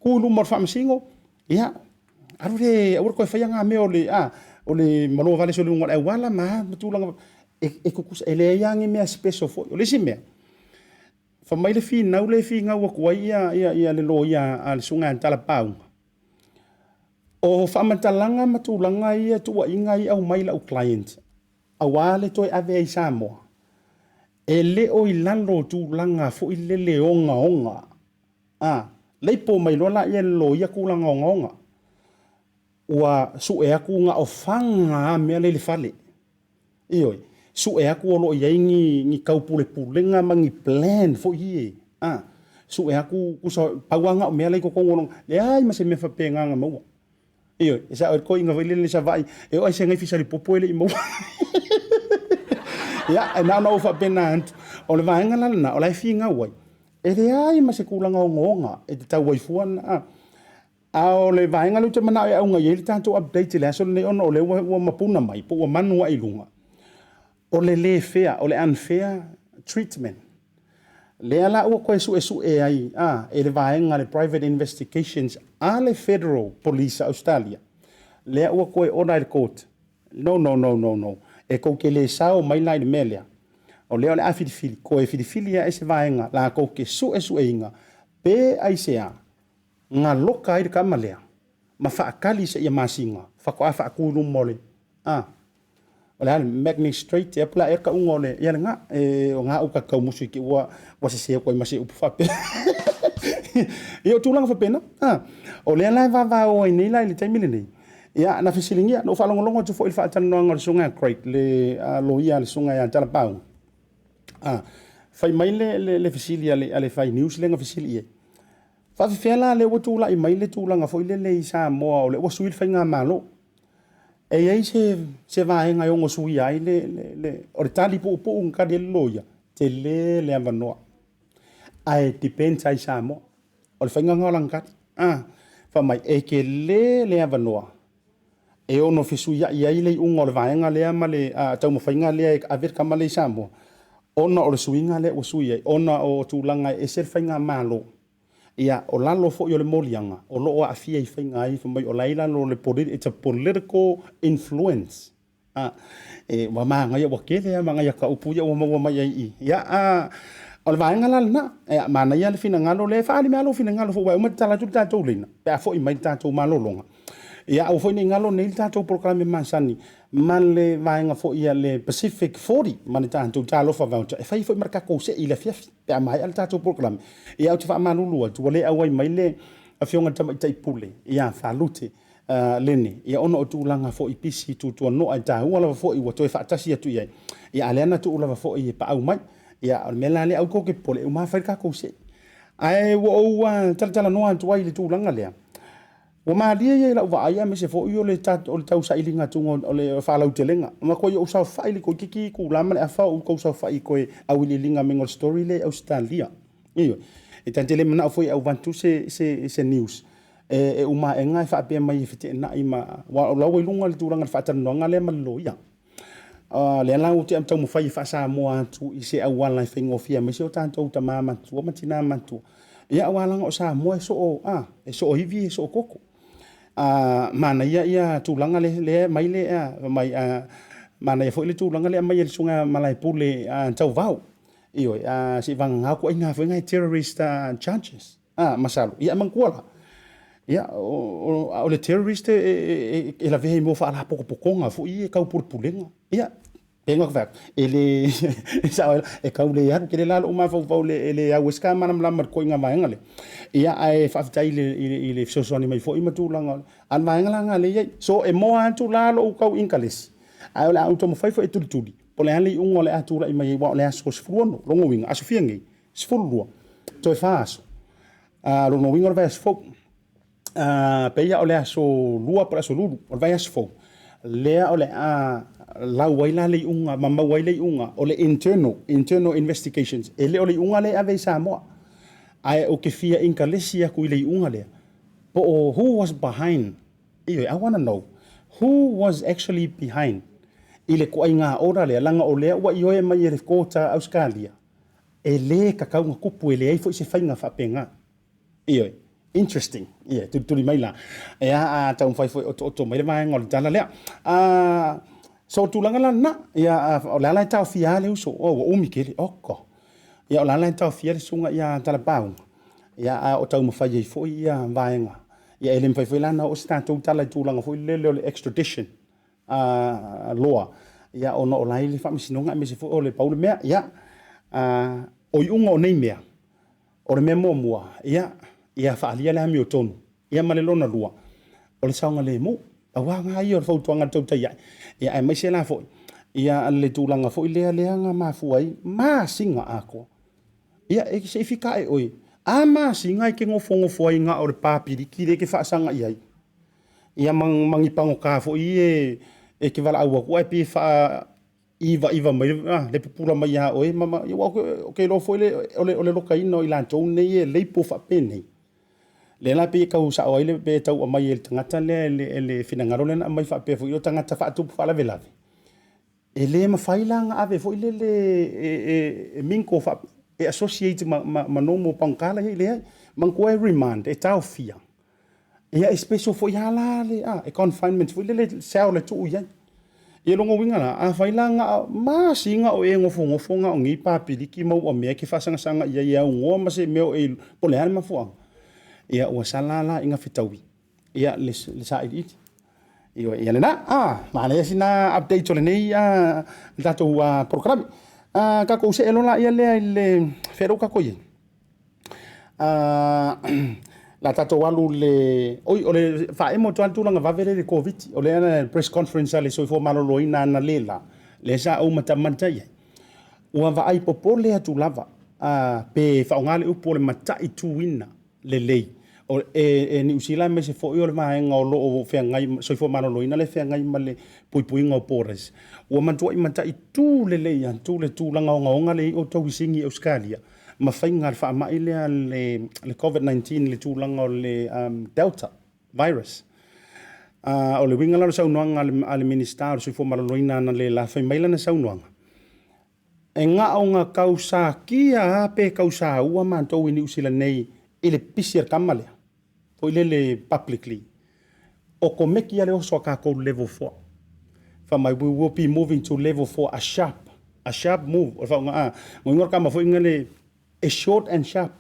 tu i luma o le faamasino, ia, alu le, aua le toe faia na mea o le, a, o le maloa vale soli i luga o le auala ma a ma tulaga, e tutusa, e leai lava ni mea special foi. O le isi mea, fai mai le finau lea e finau atu ai le loia a le Susuga ia Talapauga, o faamatalaga ma tulaga ia, tuuaiga ia e aumai i lau client, aua le toe ave ai i Samoa, e le o i lalo o tulaga foi lele ogaoga. A leipo mai loa laia e le loia tulaga ogaoga, ua sue atu na o faga lava mea la e i le fale. Ioe, sue atu o lo o i ai ni taupulepulega ma ni plan foi ie, a sue atu tusa pau lava na o mea la e i totonu o lona, leai ma se mea faapena na maua. Ioe, e sao ai le toeaina foi lele i Savaii, e oo lava i se naifi salipopo e le i maua. Ia, e na ona ou faapena atu, o le vaega la lena o la e finau ai, e leai ma se tulaga ogaoga e tatau ai fua ona... A o le vaega lea ou te manao e auga i ai le tatou update i le aso lenei ona o lea ua mapuna mai po ua manu ae i luga, o le le fair, o le unfair treatment. Lea la ua toe suesue ai e le vaega le private investigations a le Federal Police a Ausetalia, lea ua toe order e le court, no, no, no, no, no, e tou te le sao mai la i le mea lea, o lea o le a filifili, toe filifili ae se vaega latou te suesueina pe aisea na loka ai le tama lea ma faatali seia masina faatoa faatu i luma o le a o le a le magistrate ea po o le a ea le tauga o le ia lena e o na uta tau musu i ua ua sese atu ai ma se upu faapea. Ia o tulaga faapena a o lea la e vavao ai nei la i le taimi lenei. Ia na fesiligia na ou faalogologo atu foi i le faatalanoaga o le susuga ia Craig le loia a le susuga ia Talapau a fai mai le fesili a le fai news lea na fesili i ai. Faafefea la lea ua tulai mai le tulaga foi lele i Samoa o lea ua sui le faigamalo? E i ai se vaega e ono suia ai le... O le tali puupuu na tali ai le loia, tele le avanoa, ae depends lava i Samoa. O le faiga lena o lana tali. Fai mai, e tele le avanoa e ono fesuiai ai le iuga o le vaega lea ma le taumafaiga lea e ave le tama lea i Samoa, ona o le suiga lea ua sui ai, ona o tulaga e ese le faigamalo. Ia, o lalo foi o le moliaga o lo o aafia i faiga ai, fai mai o la e i lalo o le it's a political influence. A, e, ua manaia, ua tele lava manaia ta upu ia ua maua mai ai i i. Ia, a, o le vaega la lena, ia, manaia le finagalo lea, e faaali mai lava lou finagalo foi, aua e uma tatala atu le tatou laina pe a foi mai le tatou malologa. Ia, aua foi ne i galo nei le tatou polokalame masani ma le vaega foi a le Pacific 40 ma le tatou Talofa Voucher e fai foi ma le tatou sei i le afiafi pe a maea le tatou polokalame. Ia, ou te faamalulu atu, ua le auai mai le Afioga i le Tamaitai Pule ia Falute Lene, ia ona o tulaga foi pisi tuatuanoa e taua lava foi ua toe faatasi atu i ai, ia a o lea na tuu lava foi e paau mai. Ia, o le mea la lea, aua tou te popole, e uma lava fai le tatou sei. Ae ua ou talatalanoa atu ai i le tulaga lea, Ua malie ia i lau vaai aemaise foi o le tausailiga atuga o le faalautelega. Na matuai ou saofai i le toeitiiti itula ma le afa o ou tausaofai i toe auiliiliga maiga o le story lea i Ausetalia. Ioe. E ta te le manao foi e avatu se news e uma aega e faapea mai e feteenai ma... aua o la ua i luga le tulaga o le faatalanoaga lea ma le loia. O lea la ou te taumafai e faa-Samoa atu i se auala e faigofie aemaise o tatou tama matutua ma tina matutua. Ia aua leaga o Samoa e soo, a, e soo ivi e soo koko. A, manaia ia tulaga lea e aumai le, mai, a, manaia foi le tulaga lea e aumai e le Susuga ia Malaepule Tauvao. Ioe, a, seivagana ituaiga foi na e terrorist charges. A, masalo, ia manatua la, ia, o le terrorist e lavea i mea o faalapotopotoga foi ia tau pulepulega. Ia, pei ona fai atu, e le, e sao ai la, e tau le alu tele la lou mafaufau e le au ai se ta malamalama i le ituaiga vaega lea. Ia, ae faafetai i le fesoasoani mai foi ma tulaga, a o le vaega la lena lea e i ai. So, e moa atu la lou tau ikalesi, ae o le a ou taumafai foi e tulituli po o le a le iuga o le a tulai mai ai, aua o le aso 16, lona uiga, aso fia nei? 12, toe 4 aso. A, lona uiga o le vaiaso fou. A, pei lava o le aso 2 po o le aso Lulu o le vaiaso fou, lea o le a lau ai la le iuga ma maua ai le iuga o le internal, internal investigations. E le o le iuga lea e ave i Samoa, ae ou te fia inkalesi atu i le iuga lea, po o who was behind. Ioe, I wanna know who was actually behind i le toaiga order lea, leaga o lea ua ioe mai e le Kota a Ausetalia, e le tatau ona tupu, e leai foi se faiga faapena. Ioe, interesting. Ia, tulituli mai la. Ea, a taumafai foi e otooto mai le vaega o le tala lea. So o le tulaga la lena, ia, o le a la e taofia lava le uso, oh, ua umi tele, oka. Ia, o le a la e taofia le susuga ia Talapauga, ia, a o taumafai ai foi ia vaega. Ia, e le mafai foi la ona oo se tatou tala i tulaga foi lele o le extradition loa, ia, ona o la e i le faamasinoga aemaise foi o le pau le mea, ia, o iuga o nei mea, O le mea muamua, ia, ia faaalia le amiotonu, ia ma le lona lua, o le saogalemu. Aua na ia o le fautuaga a le tautai ae, ia aemaise la foi, ia le tulaga foi lea lea na mafua ai masina atoa. Ia, e se i fitae oe, a masina e te nofonofo ai na o le pa piliki lea e te faasaga i ai, ia ma ni pagota foi ia e te valaau atu ae pei e faa ivaiva mai le pupula mai ia oe ma, ma, aua ou te iloa foi le, o le, o le lokaina o i latou nei e label faapenei, lea la pei e tau sao ai le, pe tau aumai e le tagata lea e le, e le finagalo lea na aumai faapea foi o tagata faatupu faalavelave, e le mafai la ona ave foi lele e, e, e mingle faa, e associate ma, ma, ma normal pagota la e i ai, leai. Manatua e remand, e taofia. Ia e special foi lava la le, a, e confinement foi lele cell e tuu i ai. Ia lona uiga la, afai la na o masina o e nofonofo na o nei papiliki ma ua mea e te faasagasaga i ai e aunoa ma se mea o e, po o le a le mafuaaga, ia ua sala la ina fetaui ia le, le sailiili. Ioe, ia lena, a, manaia sina update o lenei a, le tatou polokalame. A, tatou see loa laia lea i le, fea lea ua tatou i ai? la tatou alu le oi o le faaemo atu lava le tulaga vave lea i le Koviti o lea na press conference a le Soifua Maloloina analeila lea sa ou matamata i ai ua vaai popole atu lava pe faaaoga le upu o le mataituina lelei o e, e Niu Sila aemaise foi o le vaega o lo o feagai Soifua Maloloina lea e feagai ma le puipuiga o borders ua matuai mataitu lelei atu le tulaga ogaoga lea e i ai outou i Sini i Ausetalia ma faiga a le faamai lea le, le Covid-19 i le tulaga o le Delta virus. O le uiga la o le saunoaga a le, a le Minisita o le Soifua Maloloina analeila, fai mai lana saunoaga, e na o na tausakia lava pe tausaua matou i Niu Sila nei i le pisi a le tama lea, foi lele publicly, okomeki lava le oso a tatou i le level 4. Fai mai, we will be moving to level 4, a sharp, a sharp move. O le faauiga, a, uiga o le tama foi lea, e short and sharp.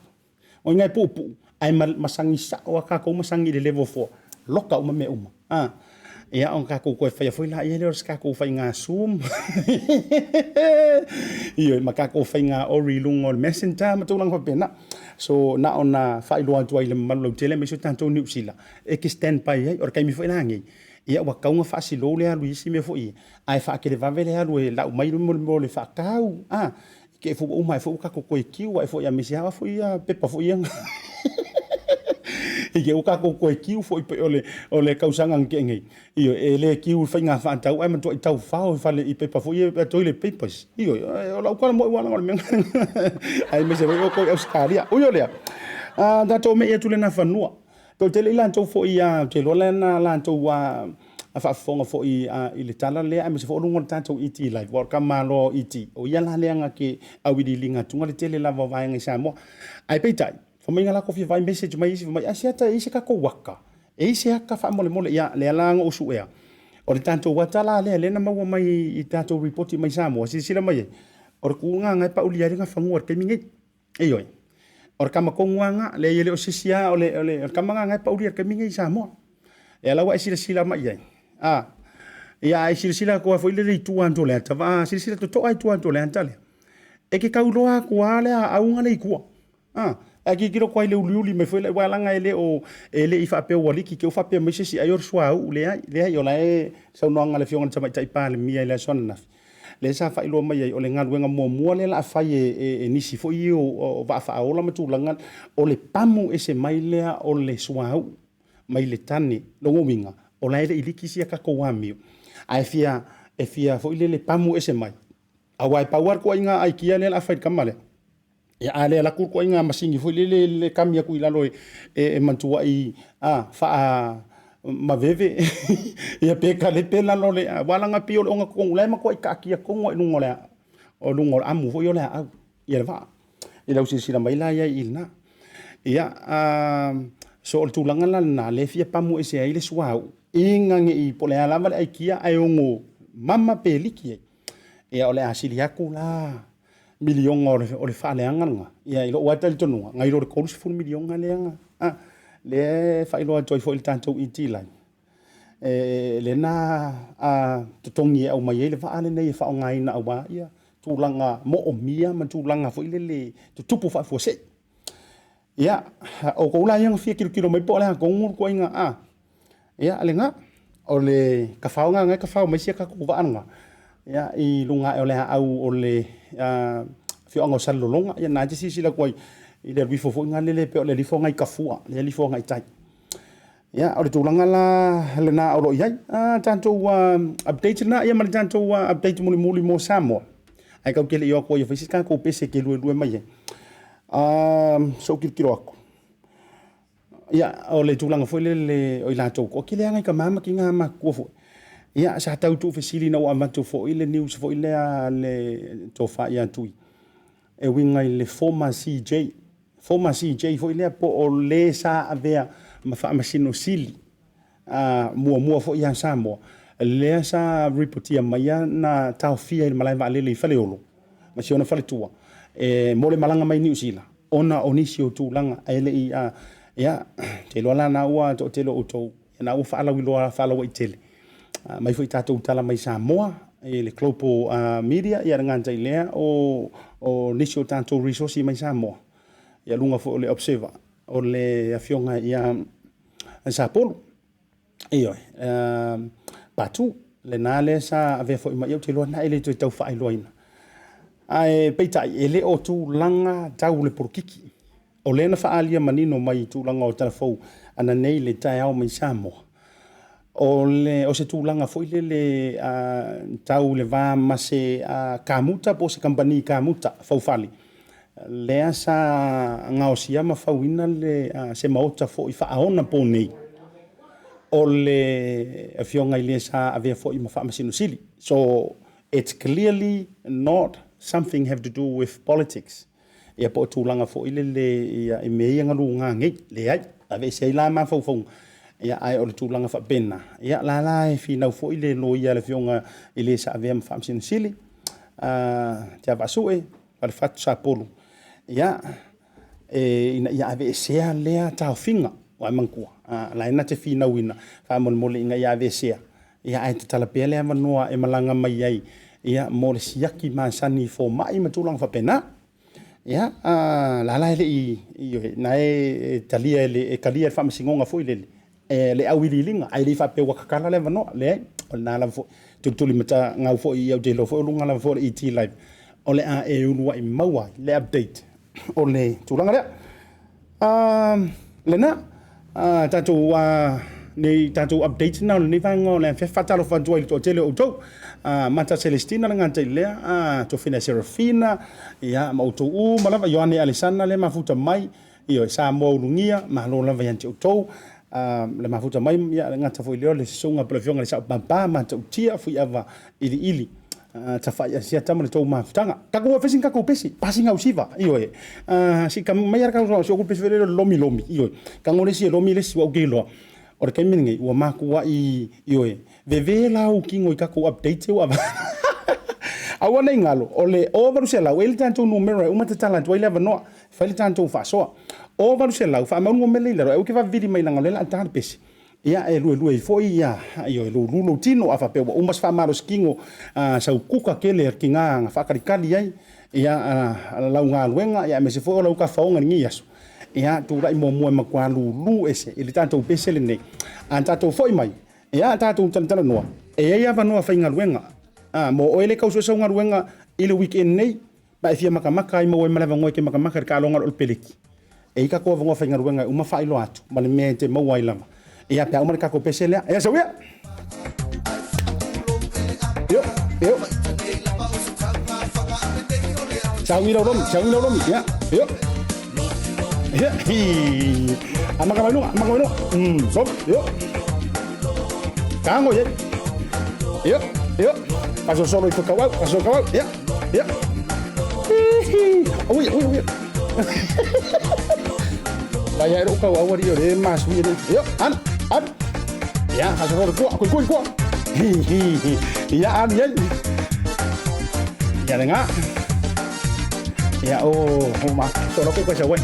O iga e puupuu, ae masagi sao a tatou masagi i le level 4, loka uma mea uma. A, ia ona tatou toe faia foi laia lea o se tatou faiga Zoom. Ioe, ma tatou faiga ori i luga o le Messenger ma tulaga faapena. So, na ona faailoa atu ai i le mamalu lautele aemaise o tatou Niu Sila, e te stand by ai. O le taimi foi lenei, ia ua tatau ona faasilo le alu i isi mea foi ia, ae faatelevave le alu e lau mai le mea o le faatau, a, i te i foi ua uma ai foi ua tatou toe kiu ae foi aemaise lava foi ia pepa foi ia i te i ua tatou toe kiu foi pei o le, o le tausaga na tea nei. Ioe, e le kiu i faiga faatau ae matuai taufao i fale i pepa foi ia, toilet papers. Ioe, o lau tala moi ua laga o le mea aemaise foi outou i Ausetalia. Ui o lea, tatou me'i atu i le Nafanua. Toatele i latou foi ou te iloa lea na latou faafofoga foi i le tala lea aemaise foi o luga o le tatou ET Live, aua o le tamaloa o ET, o ia la lea na te auiliiliina atuga le tele lava o vaega i Samoa. Ae peitai, fai mai na latou fia vaai message mai isi fai mai, Asiata e i ai se tatou aka? E i ai se aka faamolemole? Ia, lea la na ou suea, o le tatou ata la lea, lea na maua mai i tatou ripoti mai Samoa, silasila mai ai, o le tulaga lena e paulia ai le Nafanua i le taimi nei. Ioe. O le tama tonu lava lena, leai e le o se isi lava, o le, o le, o le tama lena e paulia i le taimi lenei i Samoa. Ia la ua e silasila mai i ai. A, ia a e silasila atu lava foi lele i tua atu o le ata, a silasila totoa i tua atu o le ata lea, e te tau iloa atu lava le aauga lea i tua. A, ae tilotilo atu lava i le uliuli mai foi lea, aua leaga e le o, e le i faapea ua liki, te i ua faapea mai se isi ai o le suauu, leai, leai, o la e saunoaga a le Afioga i le Tamaitai Palemia i le aso ananafi, lea sa faailoa mai ai, o le galuega muamua lea o le a fai e nisi foi ia o vaa faaola ma tulaga, o le pamu ese mai lea o le suauu mai le tane. Lona uiga, o la e le i liki sia tatou amio, ae fia e fia foi lele pamu ese mai. Aua e pau lava le toaiga aikia lea o le a fai i le tama lea. Ia a le alu atu le toaiga masini foi lele le kami atu i lalo e e matuai a faa maveve ia pe kalepe lalo o le aua leaga pei o le ogatotonu la e matuai taatia tonu lava i luga o le o luga o le amu foi o le aau ia le vaa. I lau silasila mai la i ai i lena. Ia, so o le tulaga la lena lea e fia pamu ese ai le suauu ina ne i po o le a lava le aikia ae ono mama pe liki ai. Ia o le a sili atu la miliona o le faaleaga lena, ia i lou lava talitonuga, nai lo le $30 miliona lea na, a, lea e faailoa atu ai foi i le tatou ET Line, lea na totogi e aumai ai le vaa lenei e faaaogaina aua tulaga moomia ma tulaga foi lele tutupu faafuasei. Ia, o outou la ia na fia tilotilo mai po o le a tonu le ituaiga, a, ia lena, o le tafao lena e tafao mai si a tatou vaa lena, ia, i luga ae o le aau o le afioaga o Salelologa. Ia lena e te silasila atu ai i le alu ifo foi lele pei o le alu ifo agai Tafua, lea e alu ifo agai tai. Ia, o le tulaga la lena o lo o i ai. Tatou update lena, ia ma le tatou update mulimuli mo Samoa. Ae tatou te le i o atu ai e fai se tatou pese e te luelue mai ai. Se i ou tilotilo atu. Ia, o le tulaga foi lele o i latou toatele lava nai tama ma tina matutua foi. Ia, sa tau tuufesili ina ua avatu foi le news foi lea a le tofa ia Tui e uiga i le former CJ. Former CJ foi lea po o le sa avea ma Faamasino Sili muamua foi ia Samoa, lea sa ripotia maia na taofia i le malae vaalele i Faleolo ma si ona faletua e mo le malaga mai Niu Sila ona o nisi o tulaga ae le i ia, ou te iloa la na ua toatele o outou na ua faalauiloa faalauaitele mai foi tatou tala mai Samoa i le global media, ia e le gata i lea o nisi o tatou resources mai Samoa, ia luga foi o le Observer o le afioga ia Sapolu, ioe, Patu, lena lea sa avea foi ma, ia ou te iloa lena e le toe tau faailoaina. Ae peitai, e le o tulaga tau le polokiki. O lea na faaalia manino mai i tulaga o talafou ananei le taeao mai Samoa, o le o se tulaga foi lele tau le va ma se kamuta po o se kamupani kamuta faufale, lea sa gaosia ma fauina le se maota foi faaonaponei o le afioga i le sa avea foi ma Faamasino Sili. So it's clearly not something have to do with politics. Ia po o tulaga foi lele ia i mea ia na luga nei, leai, aveese ai la mafaufauga, ia ae o le tulaga faapena, ia la la e finau foi le loia a le afioga i le sa avea ma Faamasino Sili, Tiavaasue, Falefatu Sapolu, ia, e, ina ia aveesea lea taofiga, aua e manatua, la e na te finauina faamolemole ina ia aveesea, ia ae tatala pea le avanoa e malaga mai ai ia mo le siaki masani i fomai ma tulaga faapena. Ia, la la e le i, ioe, na e talia e le, e talia e le faamasinoga foi lele, e le auiliiliga, ae le i faapea ua tatala le avanoa, leai, o lena lava foi. Tulituli matagau foi, ia ou te iloa foi o luga lava foi o le ET Live, o le a e uluai maua ai le update o le tulaga lea. Lena, tatou nei tatou update na o lenei vaega o le afiafi. Faatalofa atu ai i le toatele o outou. Mata Celestina le gata i lea, Tofina Serafina, ia, ma outou uma lava, Ioane Alesana lea mafuta mai, ioe, Samoa Ulugia, malo lava ia te outou. Le mafuta mai, ia, le gata foi lea o le susuga po o le afioga i le Saopapa, Matautia, Fuiava Iliili, Tafai Asiata ma le tou mafutaga. Tatou o e fai sina tatou pese, pasi gausiva, ioe. Se i kami mai ara kau si ou pese foi lele lomi lomi, ioe. Tago le isi e lomi le isi, ua ou te iloa. O le taimi lenei, ua matuai, ioe, veve la ou kino i tatou update ua Aua ne i galo, o le 0800, e i ai le tatou numera e uma tatala atu ai le avanoa, fai le tatou faasoa. 0800, faamau le numera i lalo, ae aua e te vave vili mai leaga o lea o le a ta le pese. Ia, e luelue ai foi, ia, ioe, lulu lou tino, a faapea ua uma se faamalositino, sau kuka tele a le tina na faatalitali ai, ia, lau galuega, ia, aemaise foi o lau tafaoga i lenei aso, ia, tulai muamua e matua lulu ese i le tatou pese lenei. A tatou foi mai, ia, tatou talatalanoa, e i ai avanoa faigaluega, mo oe lea e tau sue sau galuega i le weekend nei, ma e fia matamata ai, maua ai ma le avanoa e te matamata i le taaloga o le peleki. E i ai tatou avanoa faigaluega e uma faailoa atu ma le mea e te maua ai lava. Ia, pe a uma le tatou pese lea. Ia, sau ia! Yo, yo. Saui lau lomi, saui lau lomi. Ya, yo. Ya, hi. Amaka mai luga, amaka mai luga. So, yo. Kago ye. Yo, yo. Faasolosolo ifo kauau, faasolo kauau. Ya, ya. Hi. Ui, ui, ui. Vai ai lou kauau alii o le masui e. Yo, alu, alu. Ia, faasolosolo i tua, kui kui tua. Hi, hi, hi. Ia, alu iai. Ia lagā. Ia, o, o ma. Solo ku kai sau ai.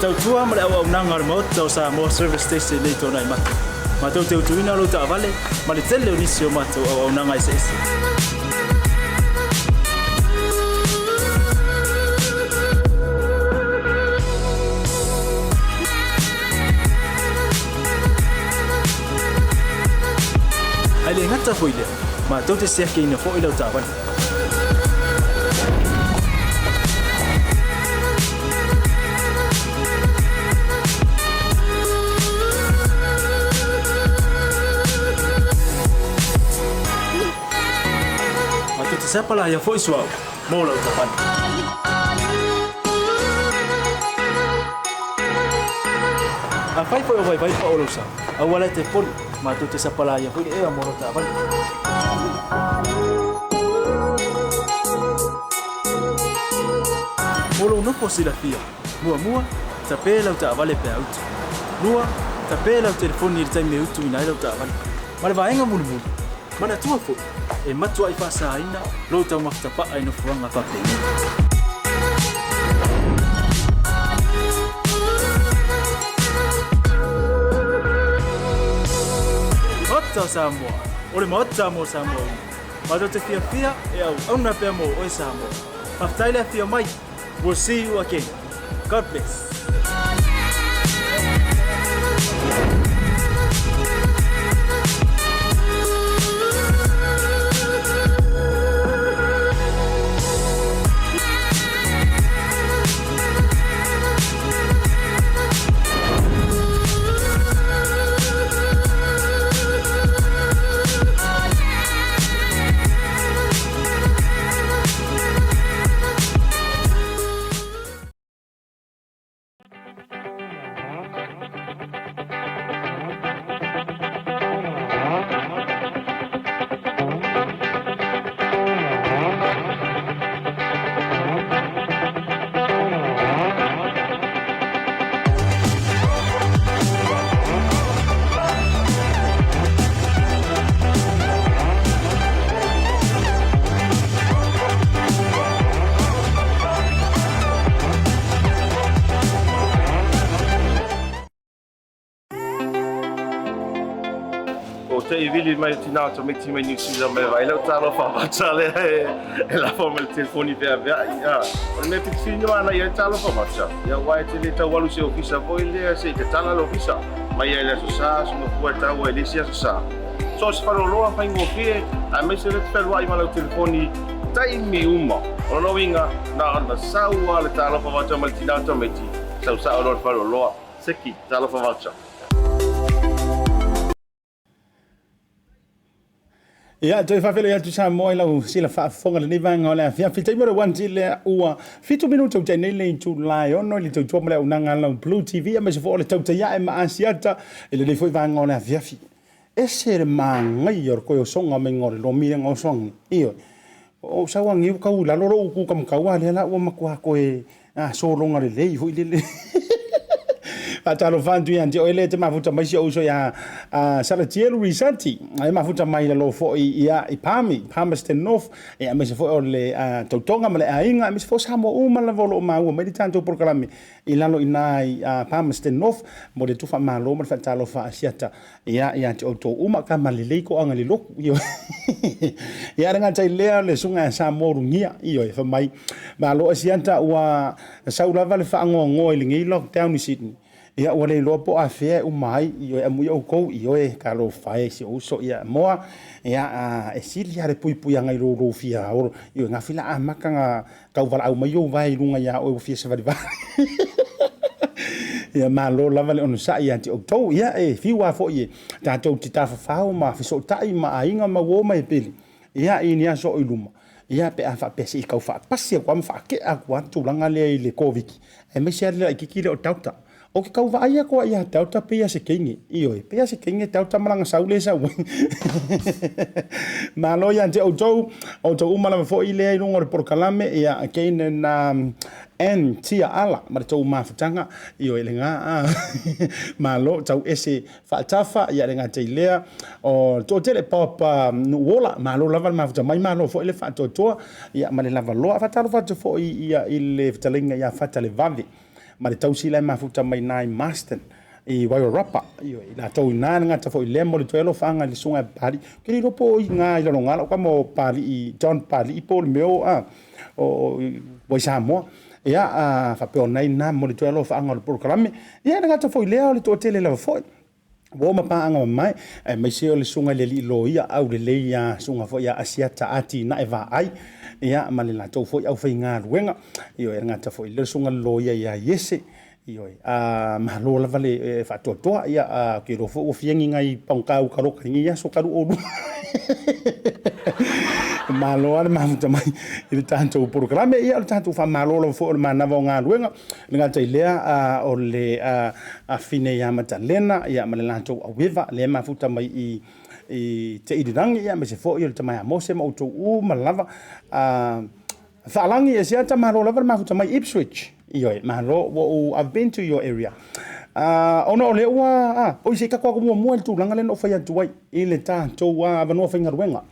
Tautua ma le auaunaga a le Maota o Samoa Service Station i lenei tuanai mata. Matou te utuina lou taavale ma le tele o nisi o matou auaunaga eseese. Ae le gata foi lea, matou te siakiina foi lau taavale. Matou te sapalaia foi suauu mo lau taavale. Afai foi o vaivai paʻo lou sa, aua la e te poli, matou te sapalaia foi le ea mo lau taavale. Mo lou nofo silafia, muamua, tapē lau taavale pe a utu. Lua, tapē lau telefoni i le taimi e utuina ai lau taavale. Ma le vaega mulimuli, manatua foi, e matuaʻi faasāina lou taumafatapaʻa i nofoaga faapenei. Maota o Samoa, o le Maota mo Samoa uma. Matou te fiafia e auauna pea mo oe Samoa. Faafetai le afio mai. We'll see you again. God bless. vili mai le tina o tamaiti mai Niu Sila mai e vaai lau talofa vata lea e lafo mai le telefoni feaveai. O le mea pito sili ona manaia ai le talofa vata, ia aua e te le tau alu i se ofisa foi lea se i tatala le ofisa mai ai i le Aso Sa, Aso Gafua e tau ai i le isi Aso Sa. So o se faleoloa faigofie aemaise lea e te fealuai ma lau telefoni taimi uma. O lona uiga, na ona sau lava le talofa vata mai le tina o tamaiti, sau sao loa i le faleoloa. Seki, talofa vata. Ia, toe faafeiloai atu Samoa i lau sila faafofoga lenei vaega o le afiafi. Taimi o le 1 lea ua 7 minute tautai nei le itula e 6 i le tautua ma le auaunaga a lau Blue TV aemaise foi o le tautai ae ma Asiata i lenei foi vaega o le afiafi. Ese le manaia o le toe osoga maiga o le lomi lea na oso ane. Ioe. O ou sau anei ua tau i lalo lou utu kamatau a lea la ua matua toe sologa lelei foi lele. Faatalofa atu ia te oe lea e te mafuta mai si ou uso ia Salatielu Risati. E mafuta mai i lalo foi ia i Palmy, Palmerston North, ia aemaise foi o le tautoga ma le aiga, aemaise foi o Samoa uma lava o lo o maua mai le tatou polokalame i lalo i ina i Palmerston North. Momoli atu faamalo ma le faatalofa Asiata ia ia te outou uma tama lelei toaga i le lotu ioe ia le gata i lea le susuga ia Samoa Ulugia ioe fai mai malo Asiata ua sau lava le faanoanoa i lenei lockdown i Sydney ia ua le iloa po o afea e uma ai ioe amuia outou ioe talofa e si ou uso ia moa ia e sili lava le puipuiaga i lou fia olo ioe gafi la amata na tau valaau mai ou vae i luga ia oe ua fia savalivali. Ia malo lava le onosai ia te outou. Ia e fiu lava foi e tatou te tafafao ma fesootai ma aiga ma uo ma e pele. Ia i ni aso o i luma. Ia pe a faapea se i tau faapasi atu lava ma faatea atu lava le tulaga lea i le Koviti, aemaise lava le laitiiti lea o Delta. Ou te tau vaai atu lava ia Delta pei lava se teine, ioe, pei lava se teine Delta ma lana sau lea e sau ai. Malo ia te outou, outou uma lava foi lea i luga o le polokalame, ia Kane na Ann Tia Ala ma le tou mafutaga, ioe, lena a. Malo tau ese faatafa, ia le gata i lea, o le toatele Papa Nuuola, malo lava le mafuta mai, malo foi le faatoatoa, ia ma le lavaloa. Faatalofa atu foi ia i le fetalaiga ia Fatalevave. ma le tausi la e mafuta mai ina i Marston i Wairarapa. Ioe, i latou ina le gata foi i lea mo le toe alofaaga i le susuga ia Papalii. Ou te le iloa po o i ina i Lalogala o kama o Papalii, John Papalii po o le mea o, a, o Waisamoa. Ia, a, faapea o na ina mo le toe alofaaga o le polokalame. Ia, le gata foi i lea o le toatele lava foi. Ua oo ma paaga mamae, aemaise o le susuga i le alii loia aulelei ia susuga foi ia Asiata Atinae Vaai, ia, ma le latou foi aufaigaluega. Ioe, e le gata foi i lea le susuga i le loia ia Iese, ioe, a, malo lava le faatoatoa. Ia, a, ou te iloa foi ua fia ni nai pagota uka loka i lenei aso talu oulua. Malo lava le mafuta mai i le tatou polokalame. Ia, o le tatou faamalo lava foi o le manava o galuega. E le gata i lea, o le afine ia Matalena ma le latou aueva lea e mafuta mai i Te Irirangi, aemaise foi o le tama ia Mose ma outou uma lava. Faalagi e siata, malo lava le mafuta mai Ipswich. Ioe, malo, ua ou, I've been to your area. Ona o lea ua, oi se i tatou atu muamua i le tulaga lea na ou fai atu ai i le tatou avanoa faigaluega.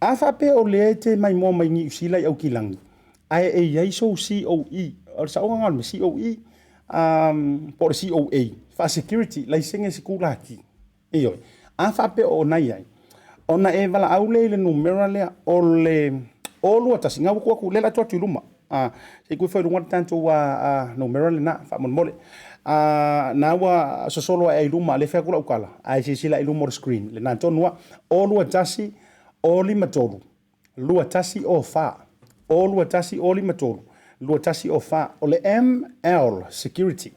A faapea o lea e te maimoa mai Niu Sila i Aukilani, Ae e i ai sou COE, o le saoga lena o le mea COE, po o le COA, faa-security, laisene sikulaki. Ioe. A faapea o ona i ai, ona e valaau lea i le numera lea o le 021, na ua tuu atu, lea o le a tuu atu i luma, se i tuu ifo i luga le tatou numera lena faamolemole. Na ua sosolo ae i luma, lea e fai atu lau tala, ae silasila i luma o le screen, lena tonu lava, 021 053 2104 021 053 2104. O le ML Security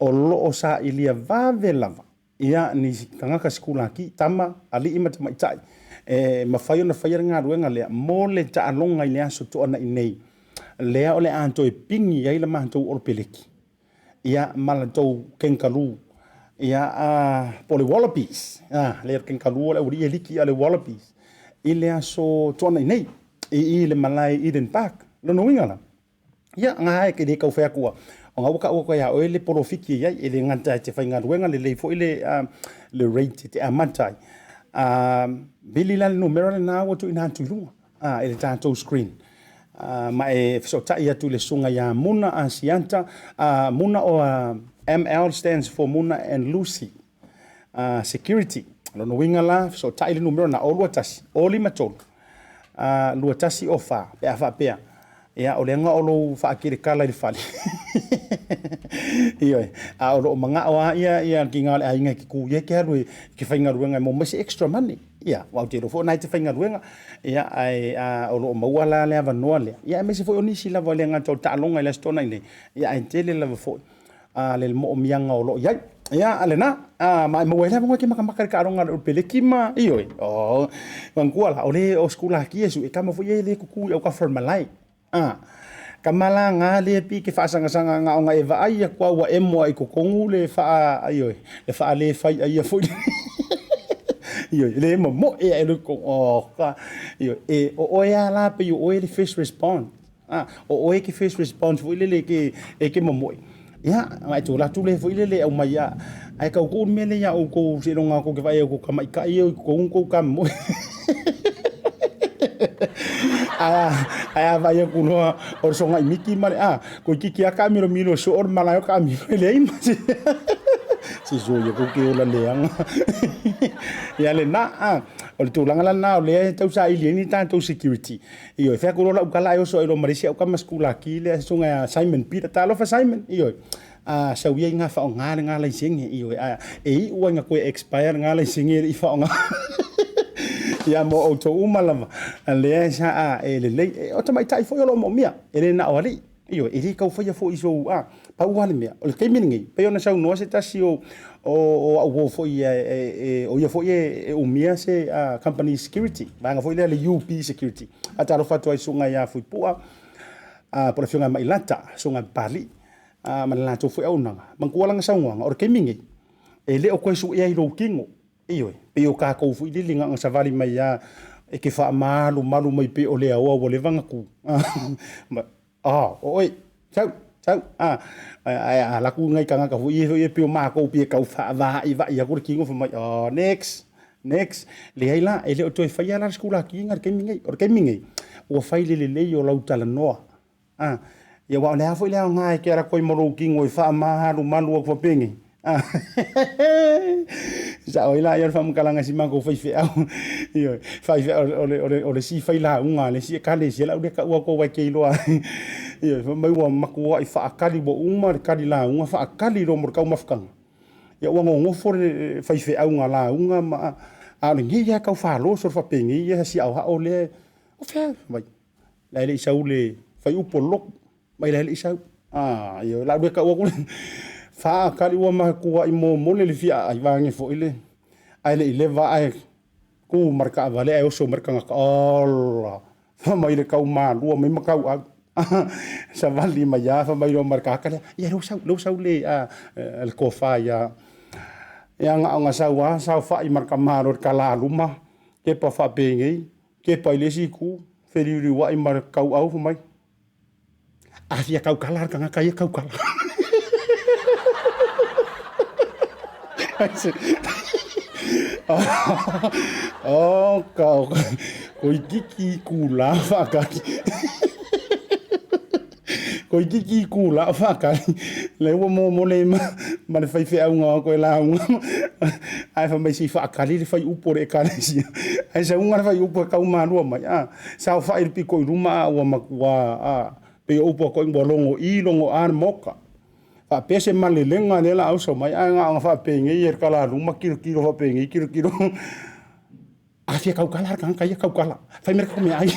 o lo o sailia vave lava ia ni tagata sikulaki, tama, alii ma tamaitai e mafai ona faia le galuega lea mo le taaloga i le Aso Toonai nei, lea o le a toe pigi ai le matou olopeleki ia ma latou kenkalū, ia, a, po o le wallabies, a, le kenkalū o le aualii e liki, a o le wallabies, i le aso Toonai nei, i i le malae Eden Park. Lona uiga la, ia, na e le tau fai atu a, ona ua tau atu ia oe le polofiti e i ai, e le gata e te faigaluega lelei foi le, a, le rate e te amata ai. A, vili la le numera lena ua tuuina atu i luga. i le tatou screen ma e fesootai atu i le susuga ia Muna Asiata, Muna o ML stands for Muna and Lucy Security. Lona uiga la, fesootai le numera na 0 21 053 2104 pe a faapea ia o leaga o lou faakelekala i le fale. Ioe, a o loo magao a ia ia le kiga o le aiga e te ku ia e te alu e te faigaluega e maua mai se extra money. Ia, aua ou te iloa foi o na e te faigaluega, ia ae o loo maua la le avanoa lea, ia aemaise foi o nisi lava e le gata o le taaloga i le Aso Toonai nei, ia ae tele lava foi le moomiaga o lo o i ai. Ia, a lena, ma e maua ai le avanoa e te makamaka i le taaloga a le Peleki ma, ioe, oh, manatua la, o le o sikulaki e sui, e kama foi e le tutu i autafa o le malae. Kama la ga lea e pei e te faasagasaga na ona e vaai atu lava ua emo lava i totonu le faa, ioe, le faale fai aia foi ioe, le momoe ae loa i totonu, oh, ka, ioe, e, o oe lava la pei o oe le first response. O oe ke first response foi lele e ke momoe. Ia, ma e tū latu le foi lele au mai a. Ai kau ku me le ia o kou se longa ko ke vai o ko kamaikai o ko kou ka moe. Ai a vai aku loa o le soga i miki ma le a ko kiki a ka milo milo so o le malae o ka milo e leai ma se se so ia ko ke ola leaga ia le na a o le tulaga la lena o lea e tausaili ai ni tatou security. Ioe, fai atu loa lau tala ai oso ai loa ma le isi au tama sikulaki lea susuga ia Simon Peter. Talofa Simon, ioe. A sau ia i ngā whaonga le ngā laisenge, ioe. A e iu ai nga koe expire ngā laisenge e le i whaonga. Ia mo outou uma lava, lea sa a e lelei. E, o tamaitai foi o lo o moomia, e le na o alii. Ioe, e le tau faia foi i sou, a, pau lava le mea, o le taimi lenei, pei ona saunoa se tasi o, o, o au uo foi e, e, e, o ia foi e, e umia se a, company security, vaega foi lea le UP Security. Faatalofa atu ai susuga ia Fuipua, a, po o le afioga ia Mailata, susuga ia Papalii, a, ma le latou foi auaunaga. Manatua lana saunoaga, o le taimi lenei, e le o toe suea i lou tino. Ioe, pei o tatou foi lele na ona savali mai lava e te faamalumalu mai pei o le aoa ua leva ona tu. Ah, o oe, sau, sau, ah, ae a alu atu nai tagata foi ia foi pei o matou pei e tau faavaivai atu le tino fai mai, oh, next, next. Leai la, e le o toe faia la le sikulaki i le taimi nei. O le taimi nei, ua fai le lelei o lau talanoa. Ah, ia aua o le a foi le aoga e te alu atu ai ma lou tino e faamalumalu atu faapenei. Ah, sao ai la ia o le faamatalaga i si matou faifeau. Ioe, faifeau o le, o le, o le isi failauga a le isi ekalesia la au lea tau atu aua e te iloa ai. Ioe, fai mai ua matuai faakali ua uma le kali lauga faakali loa mo le taumafataga. Ia ua nonofo le faifeauga lauga ma a o lenei lava e tau faloso le faapenei ia si aoao lea. O fea? Fai mai, la e le i sau le faiupu o le lotu. Mai la e le i sau. Ah, ioe, la au lea tau atu le faakali ua matuai momoli le fia aai vaeane foi le ae le i leva ae tu ma le taavale ae oso mai le tagata. Ola! Fai mai le tau malua mai ma tauau. Savali mai lava fai mai loa ma le tagata lea, ia lea ua sau, lea ua sau le, le tofa ia ia na ona sau lava saofai ma le tamaloa i le tala luma, kepa faapenei, kepa i le isi itu, feliuliuai ma le tauau fai mai, A fia kaukala le tagata ia kaukala. Oh, ka koikiki kula whaakari. Koikiki kula whaakari. Le ua mo mo le ma, ma le faifeauga o koe lauga. Ae fai mai se i whaakari le whaiupu o le ekalesia. Ae sauga le whaiupu e kaumalua mai. Ah. Saofai le piko i luma a ua matua a pei o upu a koe ua logo i logo a le moka. Faapea se malelega lea la auso mai ae na ona faapenei e le kala luma kilokilo faapenei kilokilo. A fia kaukala le tagata ia kaukala. Fai mai le tatou meaai.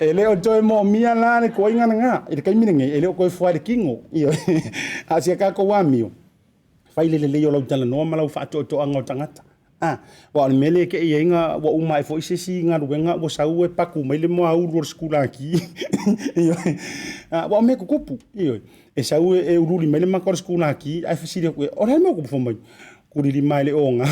E le o toe moomia la le koiga lena i le taimi lenei, e le o toe fua i le tino. A o si a tatou amio, Fai le lelei o lau talanoa ma lau faatoatoaga o tagata. A, aua o le mea lea e te i ai na ua uma ae foi se isi galuega ua sau e paku mai le moaulu o le sikulaki. Ioe. Aua o mea e tutupu. Ioe. E sau e uliuli mai le maka o le sikulaki ae fesili atu ia, o le a le mea ua tupu fai mai? Kulilima e le oga.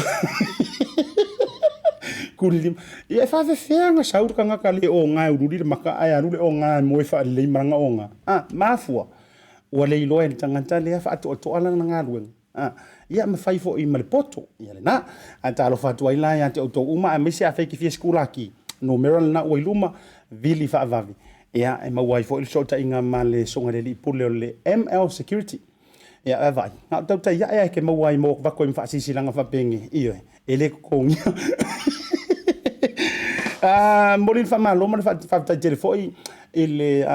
Kulilima. Ia e faafefea ona sau le tagata le oga e uliuli le maka ae alu le oga e moe faalelei ma lana oga. A, mafua. Ua le iloa e le tagata lea faatoatoa lana galuega. A, ia ma fai foi ma le poto. Ia lena. Ae talofa atu ai la ia te outou uma, aemaise afai e te fia sikulaki, numera lena ua i luma, vili faavave. Ia, e maua ai foi le fesootaiga ma le Susuga i le Alii Pule o le ML Security. Ia, ae vaai, na o tautai ae e ke maua ai mo vako i faasisilanga faapenge, ioe, e le totogia. Momoli le faamalo ma le faafetai tele foi i le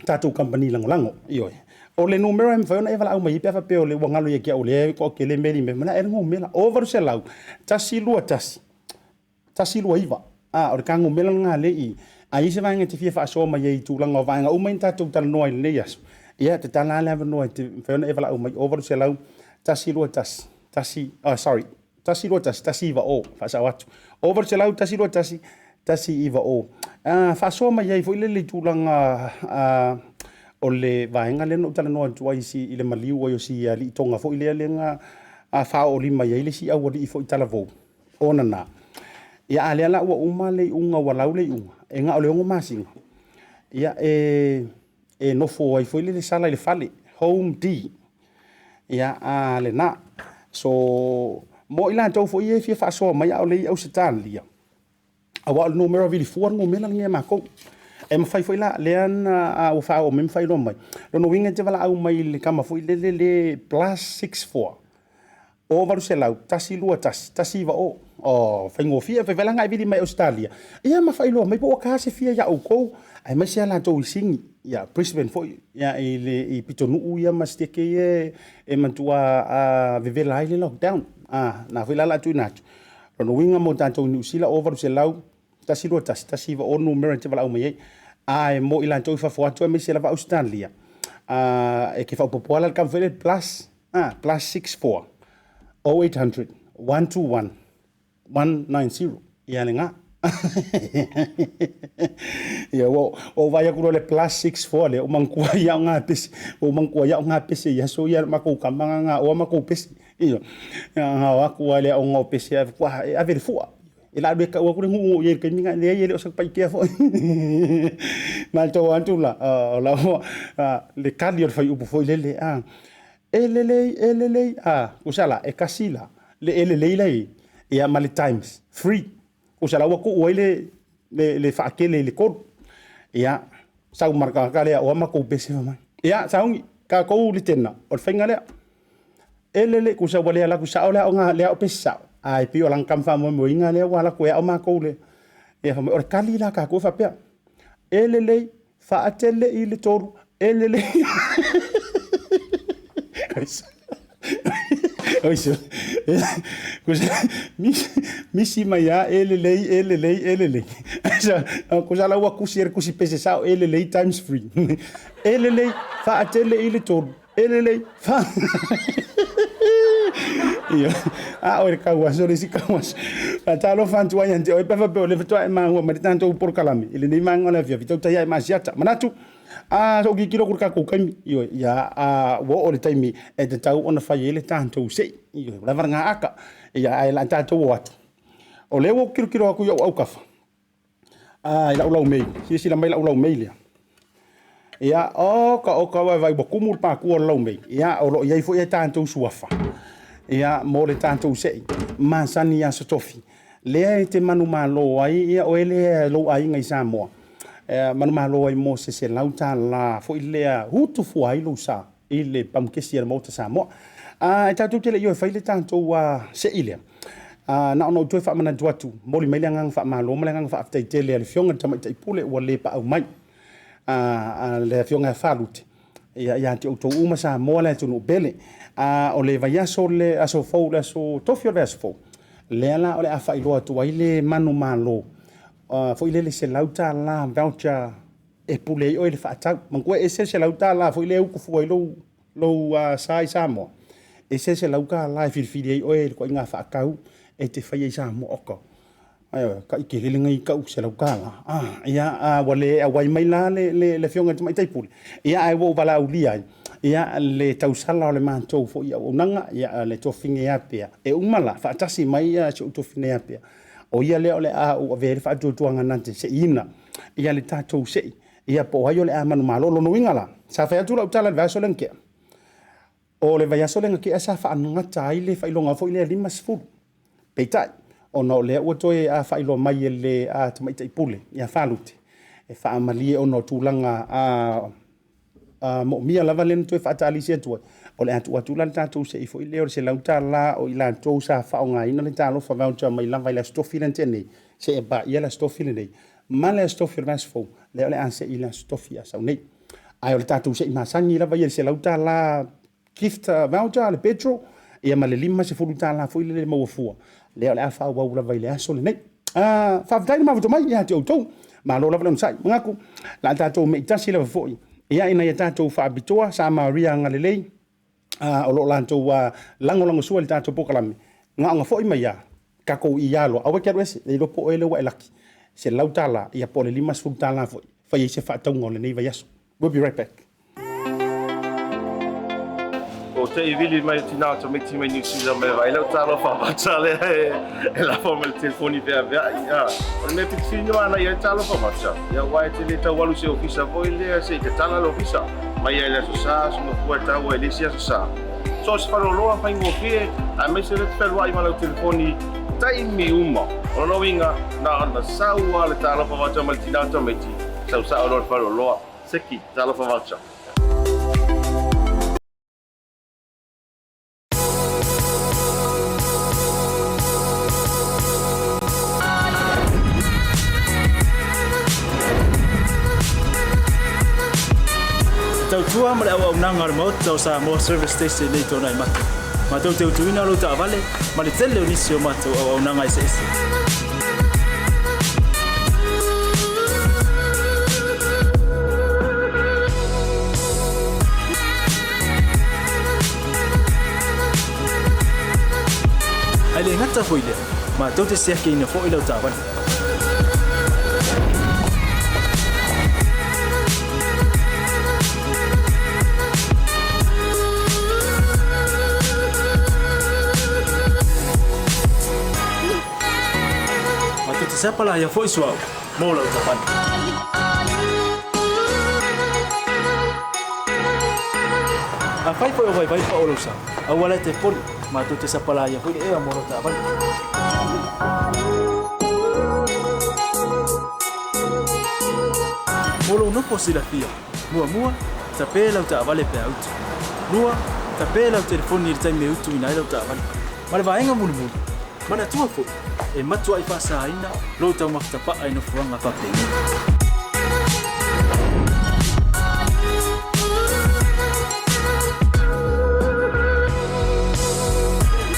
tatou kamupani lagolago, ioe. O le numera e mafai ona e valaau mai ai pe a faapea o le ua galo ia te au o lea e toatele meli mai, mana'e le numera, 0800 121 129. A, o le ta numera lena lea e i i. A i ai se vaega e te fia faasoa mai ai i tulaga o vaega uma ia na tatou talanoa ai i lenei aso, ia, tatala lava le avanoa e te mafai ona e valaau mai, 0800 121 1, oh, sorry, 121 190, faasao atu, 0800 121 190. Faasoa mai ai foi lele i tulaga o le vaega lea na ou talanoa atu ai i le maliu ai o si alii Toga foi lea na faaoolima i ai le isi aualii foi talavou ona na. Ia, a lea la ua uma le iuga, ua lau le iuga, e na o le 6 masina, ia, e nofo ai foi lele sala i le fale, home D, ia, a lena. So, mo i latou foi ia e fia faasoa mai a o lea e i Ausetalia, aua o le numera vili fua le numera lenei a matou. E mafai foi la, lea na ua faaoo mai ma faailoa mai, lona uiga e te valaau mai i le tama foi lele le +64 800 121 190. Oh, faigofie, fai foi la na e vili mai Ausetalia, ia ma faailoa mai po ua ta se fia ia outou, aemaise a latou i Sini, ia Brisbane foi, ia i le i pitonuu ia ma sitete ia e matua vevela ai le lockdown. Na foi la o le a tuuina atu. Lona uiga mo tatou i Niu Sila, 0800 121 190 numera e te valaau mai ai. Ae mo i latou i fafo atu aemaise lava Ausetalia, e te faaopoopo lava la le tama foi lea plus, +64 0800 121 190. Ia lena. Ia, ua ou vaai atu loa i le +64 lea, ua manatua ai au ngā pese, ua manatua ai au ngā pese i aso ia matou tama na oa matou pese. Ia, na o atu lava i le aoga o pese ae faatoa e ave le fua. E la alu e tau atu le nuu i ai i le taimi lena, leai e le o Satupaitea foi. Matou atu la, o la ua, le kali o le fuaiupu foi lele, e lelei, e lelei, tusa la, e tasi la, le e lelei la e i ai, ia ma le times three. Tusa la ua tuu ai le faatele i le tolu. Ia, sau ma le tagata lea o a matou pese fai mai. Ia, sauni, tatou le tena, o le faiga lea. E lelei, tusa ua le alu atu sao le aoga, le ao pese sao. Ae pei o lana tama faamoemoeina lea ua alu atu e ao matou le. Ia, fai mai, o le kali la a tatou e faapea. E lelei, faatele i le tolu, e lelei. Misi mai lava e lelei, e lelei, e lelei. Tusa la ua tusi e le tusi pese sao, e lelei times three. E lelei, faatele i le tolu, e lelei, fa... Ia, a o le tauaso le isi tauaso. Faatalofa atu ai ia te oe pe a faapea o lea faatoa e maua mai le tatou polokalame i lenei vaega o le afiafi, tautai ae masiata. Manatu, a se i tilotilo atu i le tatou taimi, ioe, ia, a ua oo i le taimi e tatau ona fai ai le tatou sei. Ioe, ua lava lena ata, ia, ae o le a tatou o atu. O lea ua ou tilotilo atu i ou autafa, i lau laumei, silasila mai i lau laumei lea. Ia, oka oka vaivai ua tumu le pākua o le laumei. Ia, o lo o i ai foi a tatou suafa, ia, mo le tatou sei masani i Aso Tofi. Lea e te manumalo ai, ia, oe lea lou aiga i Samoa, e manumalo ai mo se $100 foi lea utu fua ai lou sa i le pamukesi a le Maota Samoa. E tatou te le i o e fai le tatou sei lea, na ona ou toe faamanatu atu, momoli mai le agaga faamalo ma le agaga faafetai tele a le Afioga i le Tamaitai Pule ua le paau mai, a le Afioga ia Falute, ia, ia te outou uma Samoa le atunuu pele. O le vaiaso, le aso fou, le aso Tofi o le vaiaso fou, lea la o le a faailoa atu ai le manumalo foi lele $100 voucher e pule ai oe i le faatau. Manatua e ese le $100 foi lea e utu fua ai lou sa i Samoa, ese le $100 e filifili ai oe i le ituaiga faatau e te faia i Samoa. Oka, aioe, tai tele lenei tau $100. Ia, ua le auai mai la le Afioga i le Tamaitai Pule, ia, ae ua ou valaaulia ai, ia, le tausala o le matou foi auaunaga, ia, le tofiga ia Pea, e uma la, faatasi mai si ou tofiga ia Pea, o ia lea o le a ou avea ai le faatuatuaga na te seiina ia le tatou sei, ia po o ai o le a manumalo. Lona uiga la, sa fai atu lau tala i le vaiaso lea na tea, o le vaiaso lea na tea sa faagata ai le faailoga foi lea 50. Peitai, ona o lea ua toe faailoa mai e le Tamaitai Pule ia Falute, e faamalie ona o tulaga moomia lava lea na toe faatalisi atu ai. O le a tuu atu la le tatou se'i foi lea o le $100 o i latou sa faaaogaina le Talofa Voucher mai lava i le Aso Tofi lea na tea nei, seia paia le Aso Tofi lenei, ma le Aso Tofi o le vaiaso fou, lea o le a se'i i le Aso Tofi a sau nei. Ae o le tatou se'i masani lava ia i le $100 gift voucher a le petrol, ia ma le $50 foi lele maua fua, lea o le a faaauau lava i le aso lenei. Faafetai le mafuta mai ia te outou. Malo lava le onosai. Manatu, o le a tatou meitasi lava foi ia ina ia tatou faapitoa Sa Maria agalelei o lo o latou lagolagosua i le tatou polokalame, na ona foi mai lava, tatou iā loa, aua e te alu ese, le iloa po o oe lea ua e laki, $100 ia po o le $50 foi, fai ai se faatauga o lenei vaiaso. We'll be right back. Ua te i vili mai tina o tamaiti mai New Zealand mai vaai lau talofa vata lea e lafo mai le telefoni feaveai. O le mea pitofili ni ana ia talofa vata. Ia aua e te le tau alu se ofisa foi lea se i tatala le ofisa. Mai ai le aso sa, aso mafua e tau ai le isi aso sa. So se faleoloa faigofie aemaise le te fealuai ma lau telefoni taimi uma. O lona uiga na ona sau lava le talofa vata mai le tina o tamaiti, sau sao loa le faleoloa. Seki, talofa voucher. Te tautua ma le auaunaga a le Maota o Samoa Service Station nei tona i matou. Matou te utuina lou taavale ma le tele o nisi o matou auaunaga eseese. Ae le gata foi lea, matou te siakiina foi lau taavale. Matou te sapalaia foi suauu mo lau taavale. Afai foi o vaivai pao lou sa, aua la e te poli, matou te sapalaia foi le ea mo lau taavale. Mo lou nofo silafia, muamua, tape lau taavale pe a utu. Lua, tape lau telefoni i le taimi e utuina ai lau taavale. Ma le vaega mulimuli, manatua foi, e matuai faasaina lou taumafa tapaa i nofoaga faapenei.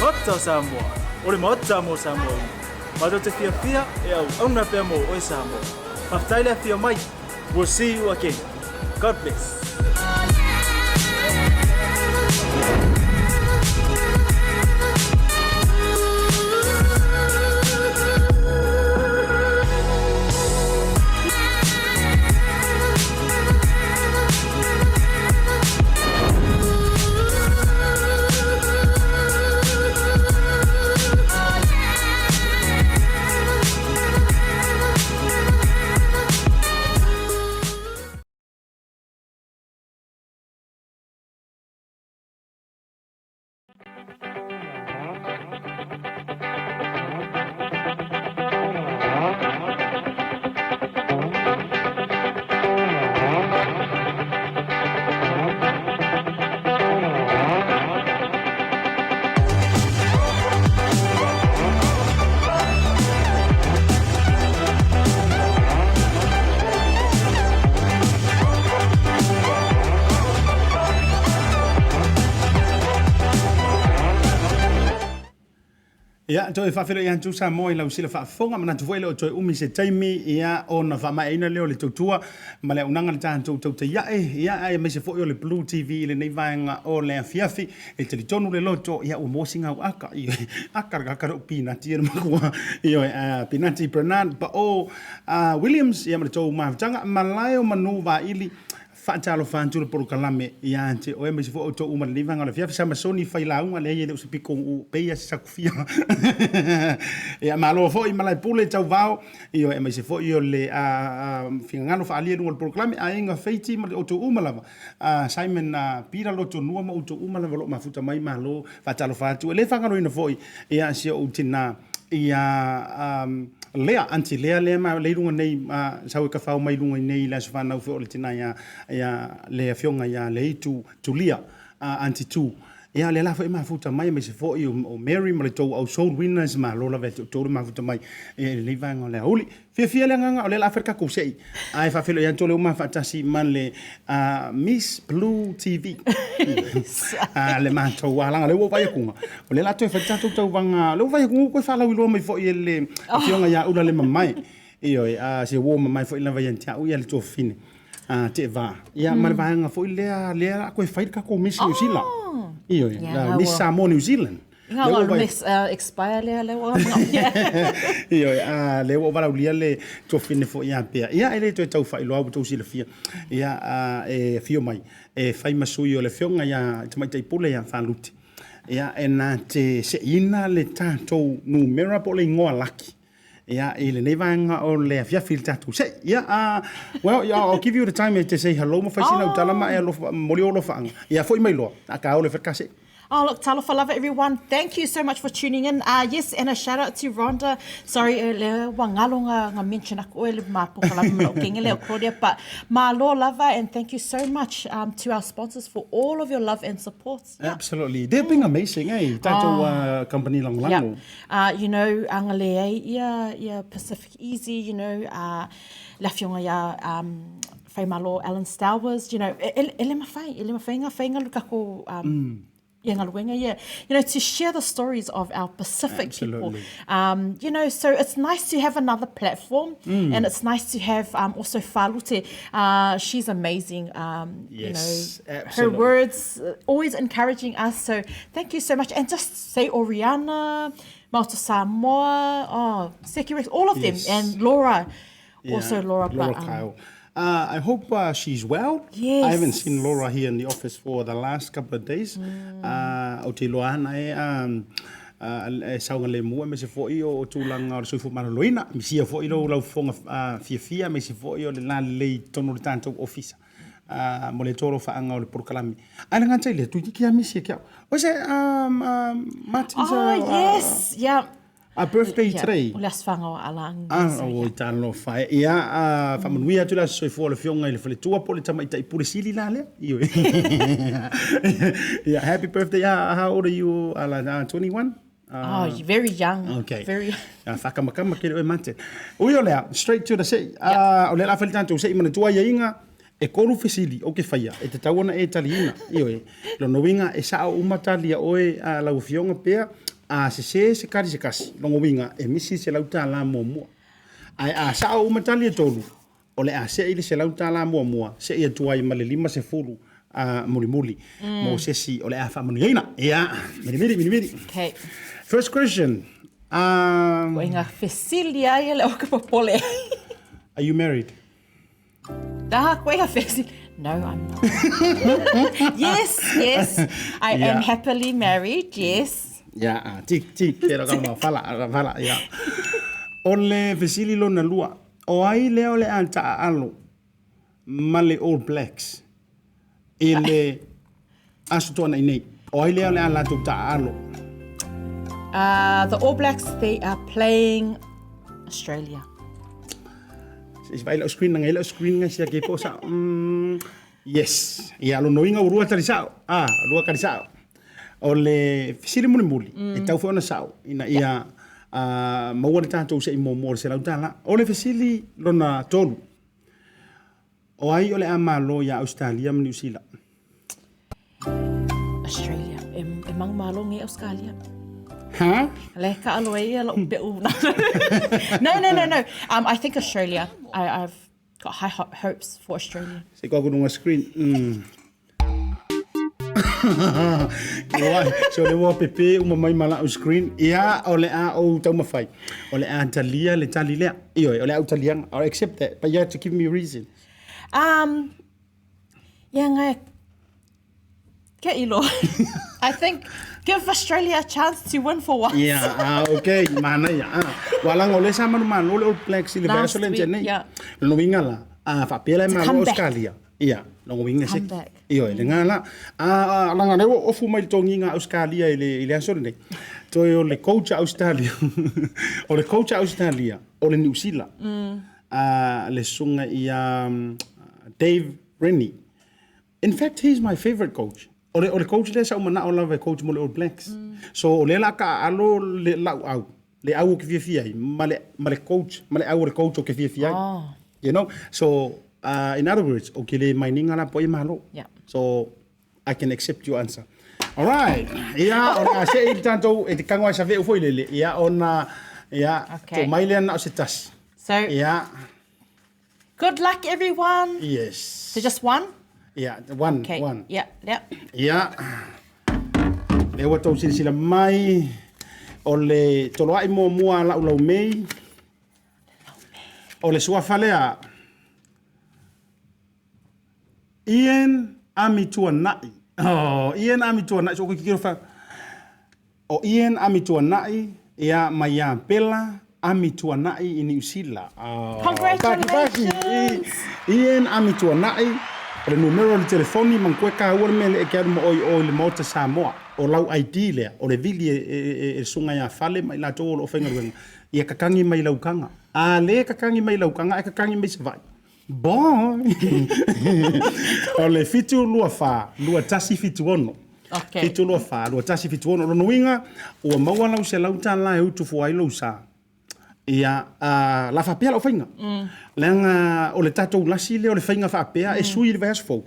Maota o Samoa, o le Maota mo Samoa uma. Matou te fiafia e auauna pea mo oe Samoa. Faafetai le afio mai. We'll see you again. God bless. Ia, toe faafeiloai atu Samoa i lau sila faafofoga, manatu foi e le o toe umi se taimi, ia, ona faamaeaina lea o le tautua ma le auaunaga a le tatou tautaiae, ia, aemaise foi o le Blue TV i lenei vaega o le afiafi. E talitonu le loto, ia, ua maua sina au aka, ioe, aka le aka lou pinati e le makua, ioe, pinati Bernard Pao Williams, ia, ma le tou mafutaga, malae o manu vaili, Faatalofa atu le polokalame ia te oe aemaise foi outou uma i lenei vaega o le afiafi. Samasoni Failauga, leai e le o se piko uu pei a se sakufia. Ia malo foi Malaepule Tauvao, ioe aemaise foi o le finagalo faaalia i luga o le polokalame, Aiga Feiti ma outou uma lava, Simon Pira Lotonua ma outou uma lava o lo o mafuta mai, malo faatalofa atu. E le faagaloina foi ia si ou tina ia Lea, Aunty Lea lea ma lea i luga nei, sau e kafao mai luga i nei i le aso fanau foi o le tina ia, ia le afioga ia Leitu Tulia. Aunty Tu. Ia, lea la foi e mafuta mai, aemaise foi o Mary ma le tou au Soul Winners, malo lava ia te outou le mafuta mai i lenei vaega o le aoauli. Fiafia le agaga o lea la a fai le tatou sei, ae faafeiloai atu o lea ua ma faatasi ma le Miss Blue TV. Le matou alaga, lea ua ou vaai atu, o lea la a toe fai le tatou tauvaga, o lea ua vaai atu ua toe faalauiloa mai foi e le afioga ia Ulalemaemae. Ioe, a se uo mamae foi lava ia te au ia le tuafafine a Teeva. Ia ma le vaega foi lea lea la toe fai le tatou Miss New Zealand. Ioe, la Miss Samoa New Zealand. Nga ua miss expire lea lea ua Ioe, a lea ua valaulia le tuafafine foi ia Pea. Ia e le toe tau faailoa ua tou silafia. Ia e afio mai e fai ma sui o le afioga ia Tamaitai Pule ia Faluti. Ia e na te seiina le tatou numera po o le igoa laki. Ia, i lenei vaega o le afiafi i le tatou sei. Ia, well, I'll give you the time e te say hello ma fai sina utala ma e alofa, momoli ou alofaaga. Ia, foi mai loa, a ka ole fai se. Oh, look, talofa lava, everyone. Thank you so much for tuning in. Yes, and a shout out to Rhonda. Sorry, le ua ngalo nga, nga mention aku oe le mapoka lava ma lou kenge lea o Claudia, but malo lava and thank you so much to our sponsors for all of your love and support. Absolutely. They've been amazing, eh? Tātou company lagolago. Yeah. You know, anga leai ia, ia Pacific Easy, you know, le afioga ia Faimalo Alan Stowers, you know, e, e le mawhai, e le mawhai ngā whainga lu kako ia ngaluega ia, you know, to share the stories of our Pacific people. You know, so it's nice to have another platform and it's nice to have also Falute. She's amazing. Yes, you know, absolutely. Her words always encouraging us. So thank you so much. And just say Oriana, Maota Samoa, oh, Seki all of them. Yes. And Laura, Yeah, also Laura. Laura but, Kyle. I hope she's well. Yes. I haven't seen Laura here in the office for the last couple of days. Ou te iloa ana e e saogalemu aemaise foi o tulaga o le soifua maloloina. Misia foi lou laufofoga fiafia aemaise foi o le lalelei i totonu o le tatou ofisa mo le tolofaaga o le polokalame. Ae le gata i lea, toeitiiti lava misi ia te au. Was it Martin's Oh, yes, yeah. A birthday today. O le aso fanau a Alan. Ah, oi talofa e. Ia, faamanuia atu le aso soifua o le afioga i le faletua po o le tamaitai pule sili la lea. Ioe. Ia, happy birthday. How old are you, Alan? 21? Oh, you're very young. Okay. Very Whakamakama ke le oe mate. Ui o lea, straight to the sei. O lea la whai tātou sei manatua ia inga, e kolu fesili o ke whaia, e te tau ana e taliina. Ioe, lona uiga e sao uma tali a oe a lau afioga pea, a sesē se kali se kasi, lona uiga e misi le $100 muamua. Ae a sao uma tali e tolu, o le a sei le $100 muamua, sei atu ai ma le 50 a mulimuli mo se isi o le a faamanuiaina. Ia, milimili, milimili. Okay. First question. Ko inga fesili ai ia le o ka popole. Are you married? Aha, koe a fesili. No, I'm not. Yes, yes. I am happily married, yes. Yeah, ah, tik, tik, te ra kama fala, fala, yeah. O le fesili lona lua, o ai lea o le a taaalo ma le All Blacks i le aso tuanai nei? O ai lea o le a latou taaalo? The All Blacks, they are playing Australia. Se i vai lau screen ngai lau screen ngai sia ke po sa. Yes. Ia lona uiga ua rua tali sao. Ah, rua kali sao. O le fesili mulimuli, e tau foi ona sao ina ia maua le tatou sei muamua o le $100. O le fesili lona tolu, o ai o le a malo ia Ausetalia ma Niu Sila? Australia. E, e manumalo nge Australia. Ha? Le ka alo e ia la'u pe'u. No, no, no, no. I think Australia. I've got high hopes for Australia. Se koa ku screen. Ua, so le ua pepe uma mai ma la'u screen. Ia, o le a ou taumafai. O le a talia le tali lea. Ioe, o le a ou taliaga. I'll accept that, but you have to give me a reason. Ia ngai ke ilo. I think give Australia a chance to win for once. Ia, ah, okay, manaia. Ah. Ua laga o lea sa manumalo le All Blacks i le Last vaiaso lea na week, tea nei. yeah. Lona uiga la, a faapea la e To malo come back. Australia. Ia, lona uiga se. Come back. Ioe, lena la. A laga o lea ua ofu mai le togiga a Australia i le aso lenei. Toe o le coach a Australia. O le coach a Australia, o le Niu Sila. A le susuga ia Dave Rennie. In fact, he's my favourite coach. O le, o le coach lea sa ou manao lava e coach mo le All Blacks. So o lea la a taaalo le lau au, le au ou te fiafia ai, ma le, ma le coach, ma le au o le coach ou te fiafia ai. Oh. You know? So, in other words, ou te le mind ina la po ai e malo. Yeah. So, I can accept your answer. All right. Ia, o le a see i le tatou, e te kago ai Save'u foi lele, ia, ona, ia, Okay. to mai lea na o se tasi. So, Ia, good luck everyone. yes. So just one? Ia, one, Okay. one. Yeah, yeah. Ia, lea ua tou silasila mai, o le toloa'i muamua a la'u laumei, o le suafa lea, Ian Amituana'i. Oh, Ian Amituana'i, so kikiro fa. O Ian Amituana'i, ia mai ia Pela Amituana'i i Niu Sila. Oh, Congratulations! Paki, paki. Ian Amituana'i, o le numero o le telefoni, manatua e kāua le mea lea e ke alu ma oe i o i le Maota Samoa. O lau ID lea, o le vili e, e, e, e susuga ia Fale ma i latou o lo o faigaluega, ia kakangi mai lau kaga. A le kakangi mai lau kaga, ae kakangi mai Savaii. Bon! O le 724 2176. Okay. 724 2176. O lona uiga, ua maua lau $100 e utu fua ai lou sa. Ia, a, la faapea lau faiga. Leaga o le tatou lasi lea o le faiga faapea e sui i le vaiaso fou.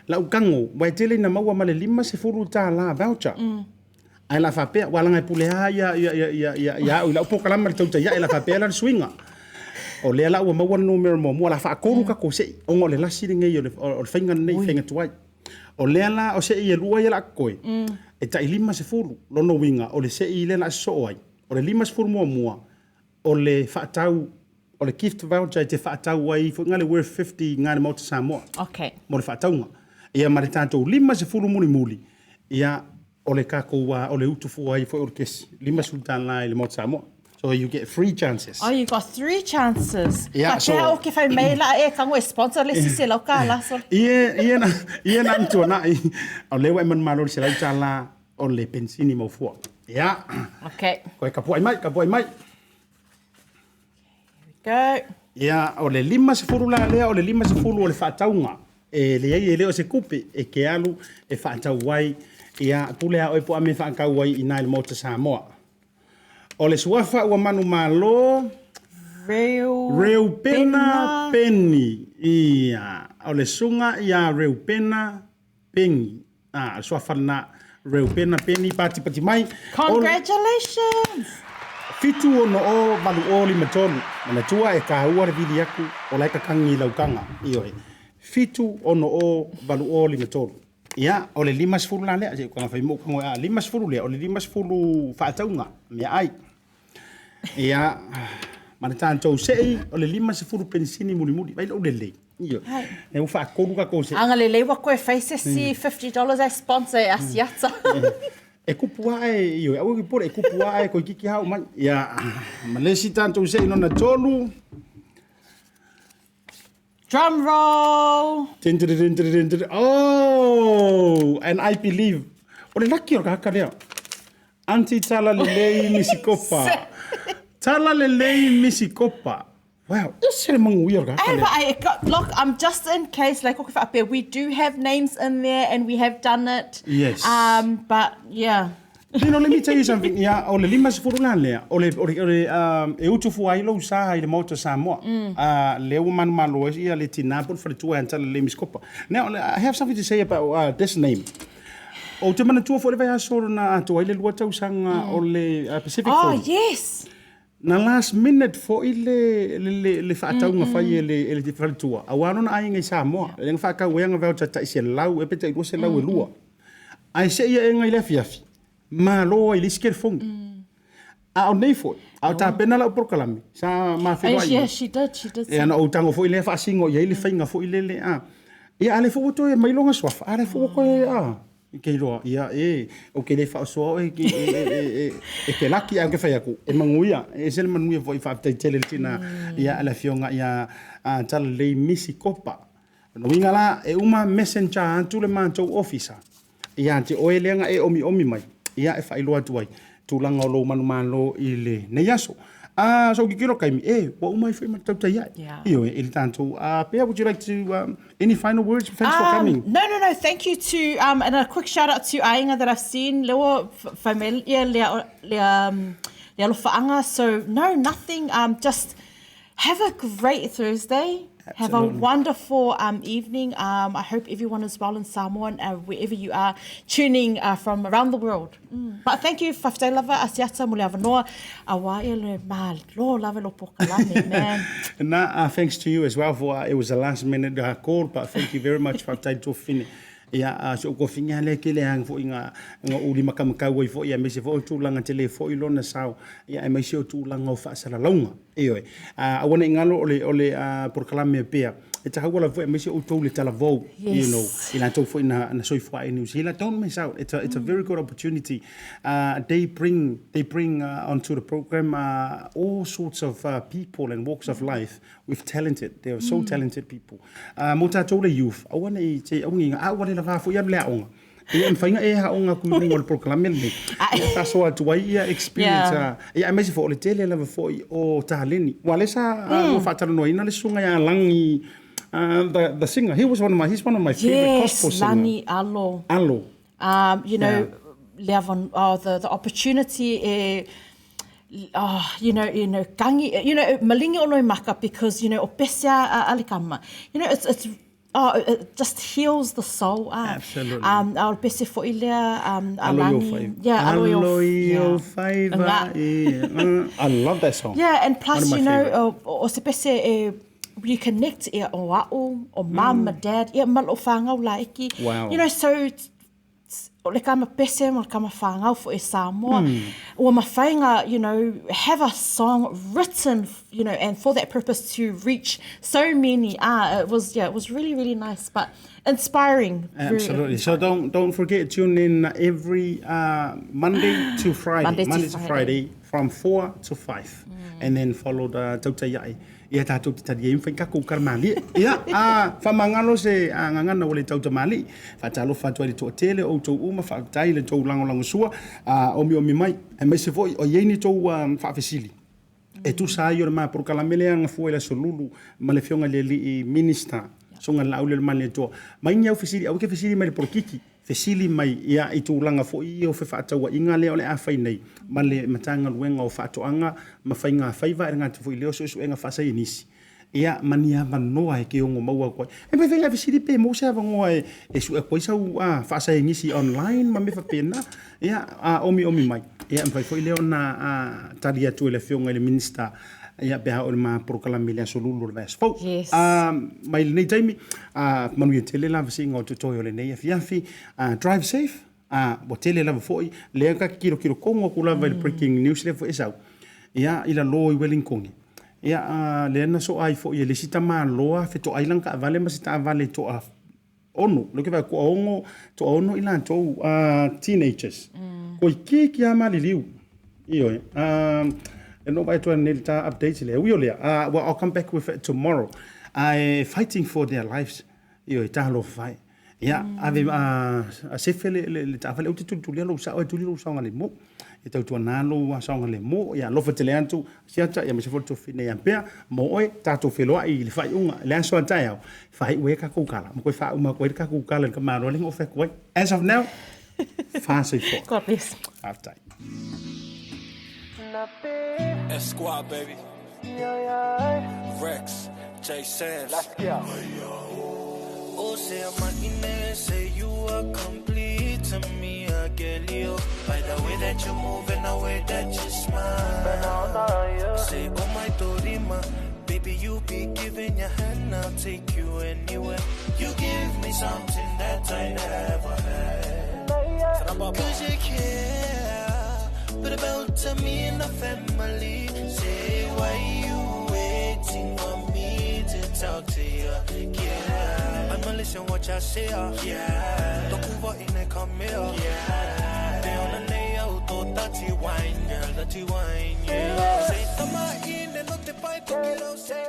Lau tago, ua e tele ina maua ma le $50 voucher. Ae la faapea, ua laga e pule lava ia, ia, ia, ia, ia, ia au i lau polokalame le tautai ae, la faapea la le suiga. O lea la ua maua le numera muamua, la faatolu tatou sei, ona o le lasi lenei o le, o le faiga lenei, faiga tuai. O lea la o sei e lua ia la totoe, e tai 50, lona uiga, o le sei lea la sosoo ai. O le 50 muamua, o le faatau, o le gift voucher e te faatau ai foi le worth 50 i le Maota Samoa. Okay. Mo le faatauga. Ia ma le tatou 50 mulimuli, ia o le tatou, o le utu fua ai foi o le kesi, $50 i le Maota Samoa. So you get three chances. Oh, you got three chances. Yeah, so... Faapea o ke whai mei la e kango e sponsor le sise lau ka la so. Ie, ie na, ie na mtua na i. O lea ua e manumalo le $100 o le pensini mau fua. Ia. Okay. Koe kapuai mai, kapuai mai. Here we go. Ia, o le 50 la lea, o le 50 o le faatauga. E leai e le o se kupe e ke alu e faatau ai. Ia, pule a oe po o a mea e faatau ai i na i le Maota Samoa. O le suafa ua manumalo. Reu. Reupena Peni. Ia, o le suga ia Reupena Peni. A, o le suafa lena. Reupena Peni, patipati mai. Congratulations! 7 6 8 0 5 3. Manatua e kāua le vili aku o la e kakangi i lau kaga. Ioe. 7 6 0 8 0 5 3. Ia, o le 50 la lea, se i kaga fai mo kago e a 50 lea, o le 50 faatauga, meaai. Ia, ma le tatou sei, o le 50 penisini mulimuli, vai lou lelei. Ioe. E ua faatolu tatou sei. Agalelei ua koe fai se isi $50 e sponsor e Asiata. E kupu ae, ioe, aua e popole, e kupu ae, koikiki hao mai. Ia, ma le isi tatou sei lona tolu. Drum roll! Tin, tin, tin, tin, tin, tin. Oh, and I believe. O le laki o le kahaka lea. Auntie Tala Lelei Misikopa. Tala Lelei Misikopa. Wow, ese le manuia o le kahaka Hey, lea. but I got, look, I'm just in case, like, okay, we do have names in there and we have done it. Yes. But yeah. You know, let me tell you something. Ia, o le 50 la lea, o le, o le, o le, um, e utu fua ai lou sa i le Maota Samoa. Uh, lea ua manumalo ai ia le tinā po o le faletua ia Tala Lelei Misikopa. Now, I have something to say about this name. Ou te manatua foi le vaiaso na atoa ai le lua tausaga o le Pacific Oh, Forum. yes. Na last minute foi le, le, le, le faatauga fai e le, e le faletua, aua lona aiga i Samoa. Lea na faatau ai ana voucher tai selau ea pe tai 200 e lua. Ae se i aega i le afiafi, malo ai le isi kelefoni. A o nei foi, a o tapena lau polokalame, sa ma feiloai. Yeah, she did, she did. Ia, na ou tago foi lea faasino i ai le faiga foi lele, a. Ia, a lea foi ua toe aumai lona suafa, a lea foi ua toe, a. Ke iloa, ia, e, ou te le faasoa oe e, e, e, e, e ke laki ae ou te fai atu, e manuia, e ese le manuia foi faafetai tele i le tina, ia, le afioga ia Talalelei Misi Kopa. O lona uiga la, e uma messenger atu le matou ofisa ia te oe lea na e omiomi mai, ia e faailoa atu ai tulaga o lou manumalo i lenei aso. A so kikilo kaimi, e, ua uma ai foi ma le tautai ae. Yeah. Ioe, i le tatou, Pea, would you like to, any final words? Thanks for coming. No, no, no, thank you to, and a quick shout out to Aiga that I've seen, lewa, whaimel, ia, lea, lea, lea alofaanga, so no, nothing, just have a great Thursday. Have a wonderful evening. I hope everyone is well in Samoa and wherever you are tuning from around the world. But thank you, Faftai lava, Asiata, mo le avanoa, aua ia le malo lava lo pokalame, man. Na, thanks to you as well for, it was a last minute call, but thank you very much, Faftai Tofine. Ia, si ou kofiga lea ke le ang foi nga nga uli makamakau ai foi, aemaise foi o tulaga tele foi lona sao, ia aemaise o tulaga o faasalalauga. Ioe. Aua ne i galo o le o le polokalame pea e taua lava foi aemaise outou le talavou, you know, i latou foi na na soifua ai i New Zealand. Don't miss out. It's a it's a very good opportunity. They bring they bring onto the program all sorts of people and walks of life with talented. They are so talented people. Mo tatou le youth, aua ne i te augiga, a ua le lavā foi alu le aoga. Ia e mafai ona e aoga atu i luga o le polokalame lenei. Ia faasoa atu ai ia experience. Ia aemaise foi o le tele lava foi o taleni. Aua o lea sa lua faatalanoaina le susuga ia Lagi, the singer. He was one of my, he's one of my favourite gospel Yes, singer. Lani Alo. Alo. You know, le avanoa, oh, the opportunity e, oh, you know, kangi, you know, malingi ono i maka because, you know, o pese a, a le kama. You know, it's, oh, it just heals the soul. Ah. Absolutely. A o le pese foi lea, a Alo i o Lani. faiva. Yeah, alo i o, Alo i o yeah. faiva. Nga. I love that song. Yeah, and One plus, of my you know, favourite. o se pese e, you connect ia o a'o, o mum, mm. dad, ia ma lo'o whāngau laiki. Wow. You know, so o le kama pese ma le kama whāngau fo e Samoa. Ua mawhainga, you know, have a song written, you know, and for that purpose to reach so many. It was, yeah, it was really, really nice, but inspiring. Very Absolutely. So don't forget, tune in every Monday to Friday. Monday to Monday to Friday. Friday from 4 to 5. And then follow the Tautai Ai. Ia tatou te tali ai mawhai kako ukara malie. Ia, a, whamangalo se a ngangana o le tauta malie. Whaatalofa atu ai le toatele o outou uma, faafetai i le tou lagolagosua, a, omiomi mai. Aemaise foi o i ai ni tou faafesili e tusa ai o le ma polokalame lea gafua i le aso Lulu ma le Afioga i le Alii Minista, Susuga Laaulialemalietoa. Mai ni au fesili, aua e te fesili mai i le polokiki, fesili mai ia i tulaga foi ia o fefaatauaiga lea o le a fai nei ma le Matagaluega o Faatoaga ma Faiga Faiva e le gata foi i lea o suesuega faasaienisi ia ma ni avanoa e ke ono maua atu ai. E mafai foi ona fesili pe maua se avanoa e e sue atu ai sau faasaienisi online ma mea faapena ia a omiomi mai. Ia e mafai foi lea ona tali atu e le Afioga i le Minisita ia pe a oo i le ma polokalame i le aso Lulu o le vaiaso fou. Yes. Mai lenei taimi, manuia tele lava siiga o totoe o lenei afiafi. Drive safe, ua tele lava foi lea ka kilokilo kogo atu lava i le breaking news lea foi e sau. Ia, i lalo i Wellington. Ia, lea na soa ai foi e le isi tamaloa fetoai lana taavale ma se taavale toa ono, lea ou te vaai atu, toaono, toaono i latou, teenagers. Toeitiiti lava maliliu. Ioe. E no vaai atu ai nei i le ta update lea. Ui o lea, well, I'll come back with it tomorrow. Ae fighting for their lives. Ioe, talofa e. Ia, ave a sefe le, le, le taavale, ou te tulitulia lou sao, e tuli lou saogalemu. E tautuana lou saogalemu, ia alofa tele atu, siata, ia aemaise foi le tofi nei ampea, mo oe, tatou feloai i le faaiuga, le aso a taeao, faaiu ai a tatou tala, ma toe faauma atu ai le tatou tala i le tamaloa lea na ou fai atu ai. As of now, fā soifua. God bless. Faafetai. S Squad, baby. Rex, J Sam's. Let's go. Oh, say I'm say you are complete to me, I get you. By the way that you move and the way that you smile. Say, oh my Dorima, baby, you be giving your hand, I'll take you anywhere. You give me something that I never had. Cause you care, but about to me and the family. Say, why you waiting for me to talk to you? Yeah, I'ma listen what you say. Yeah, Tokuva in the come here. Yeah, they on the nail, to dirty wine, girl, dirty wine. Yeah, say, tama in and not the pipe, to kill say.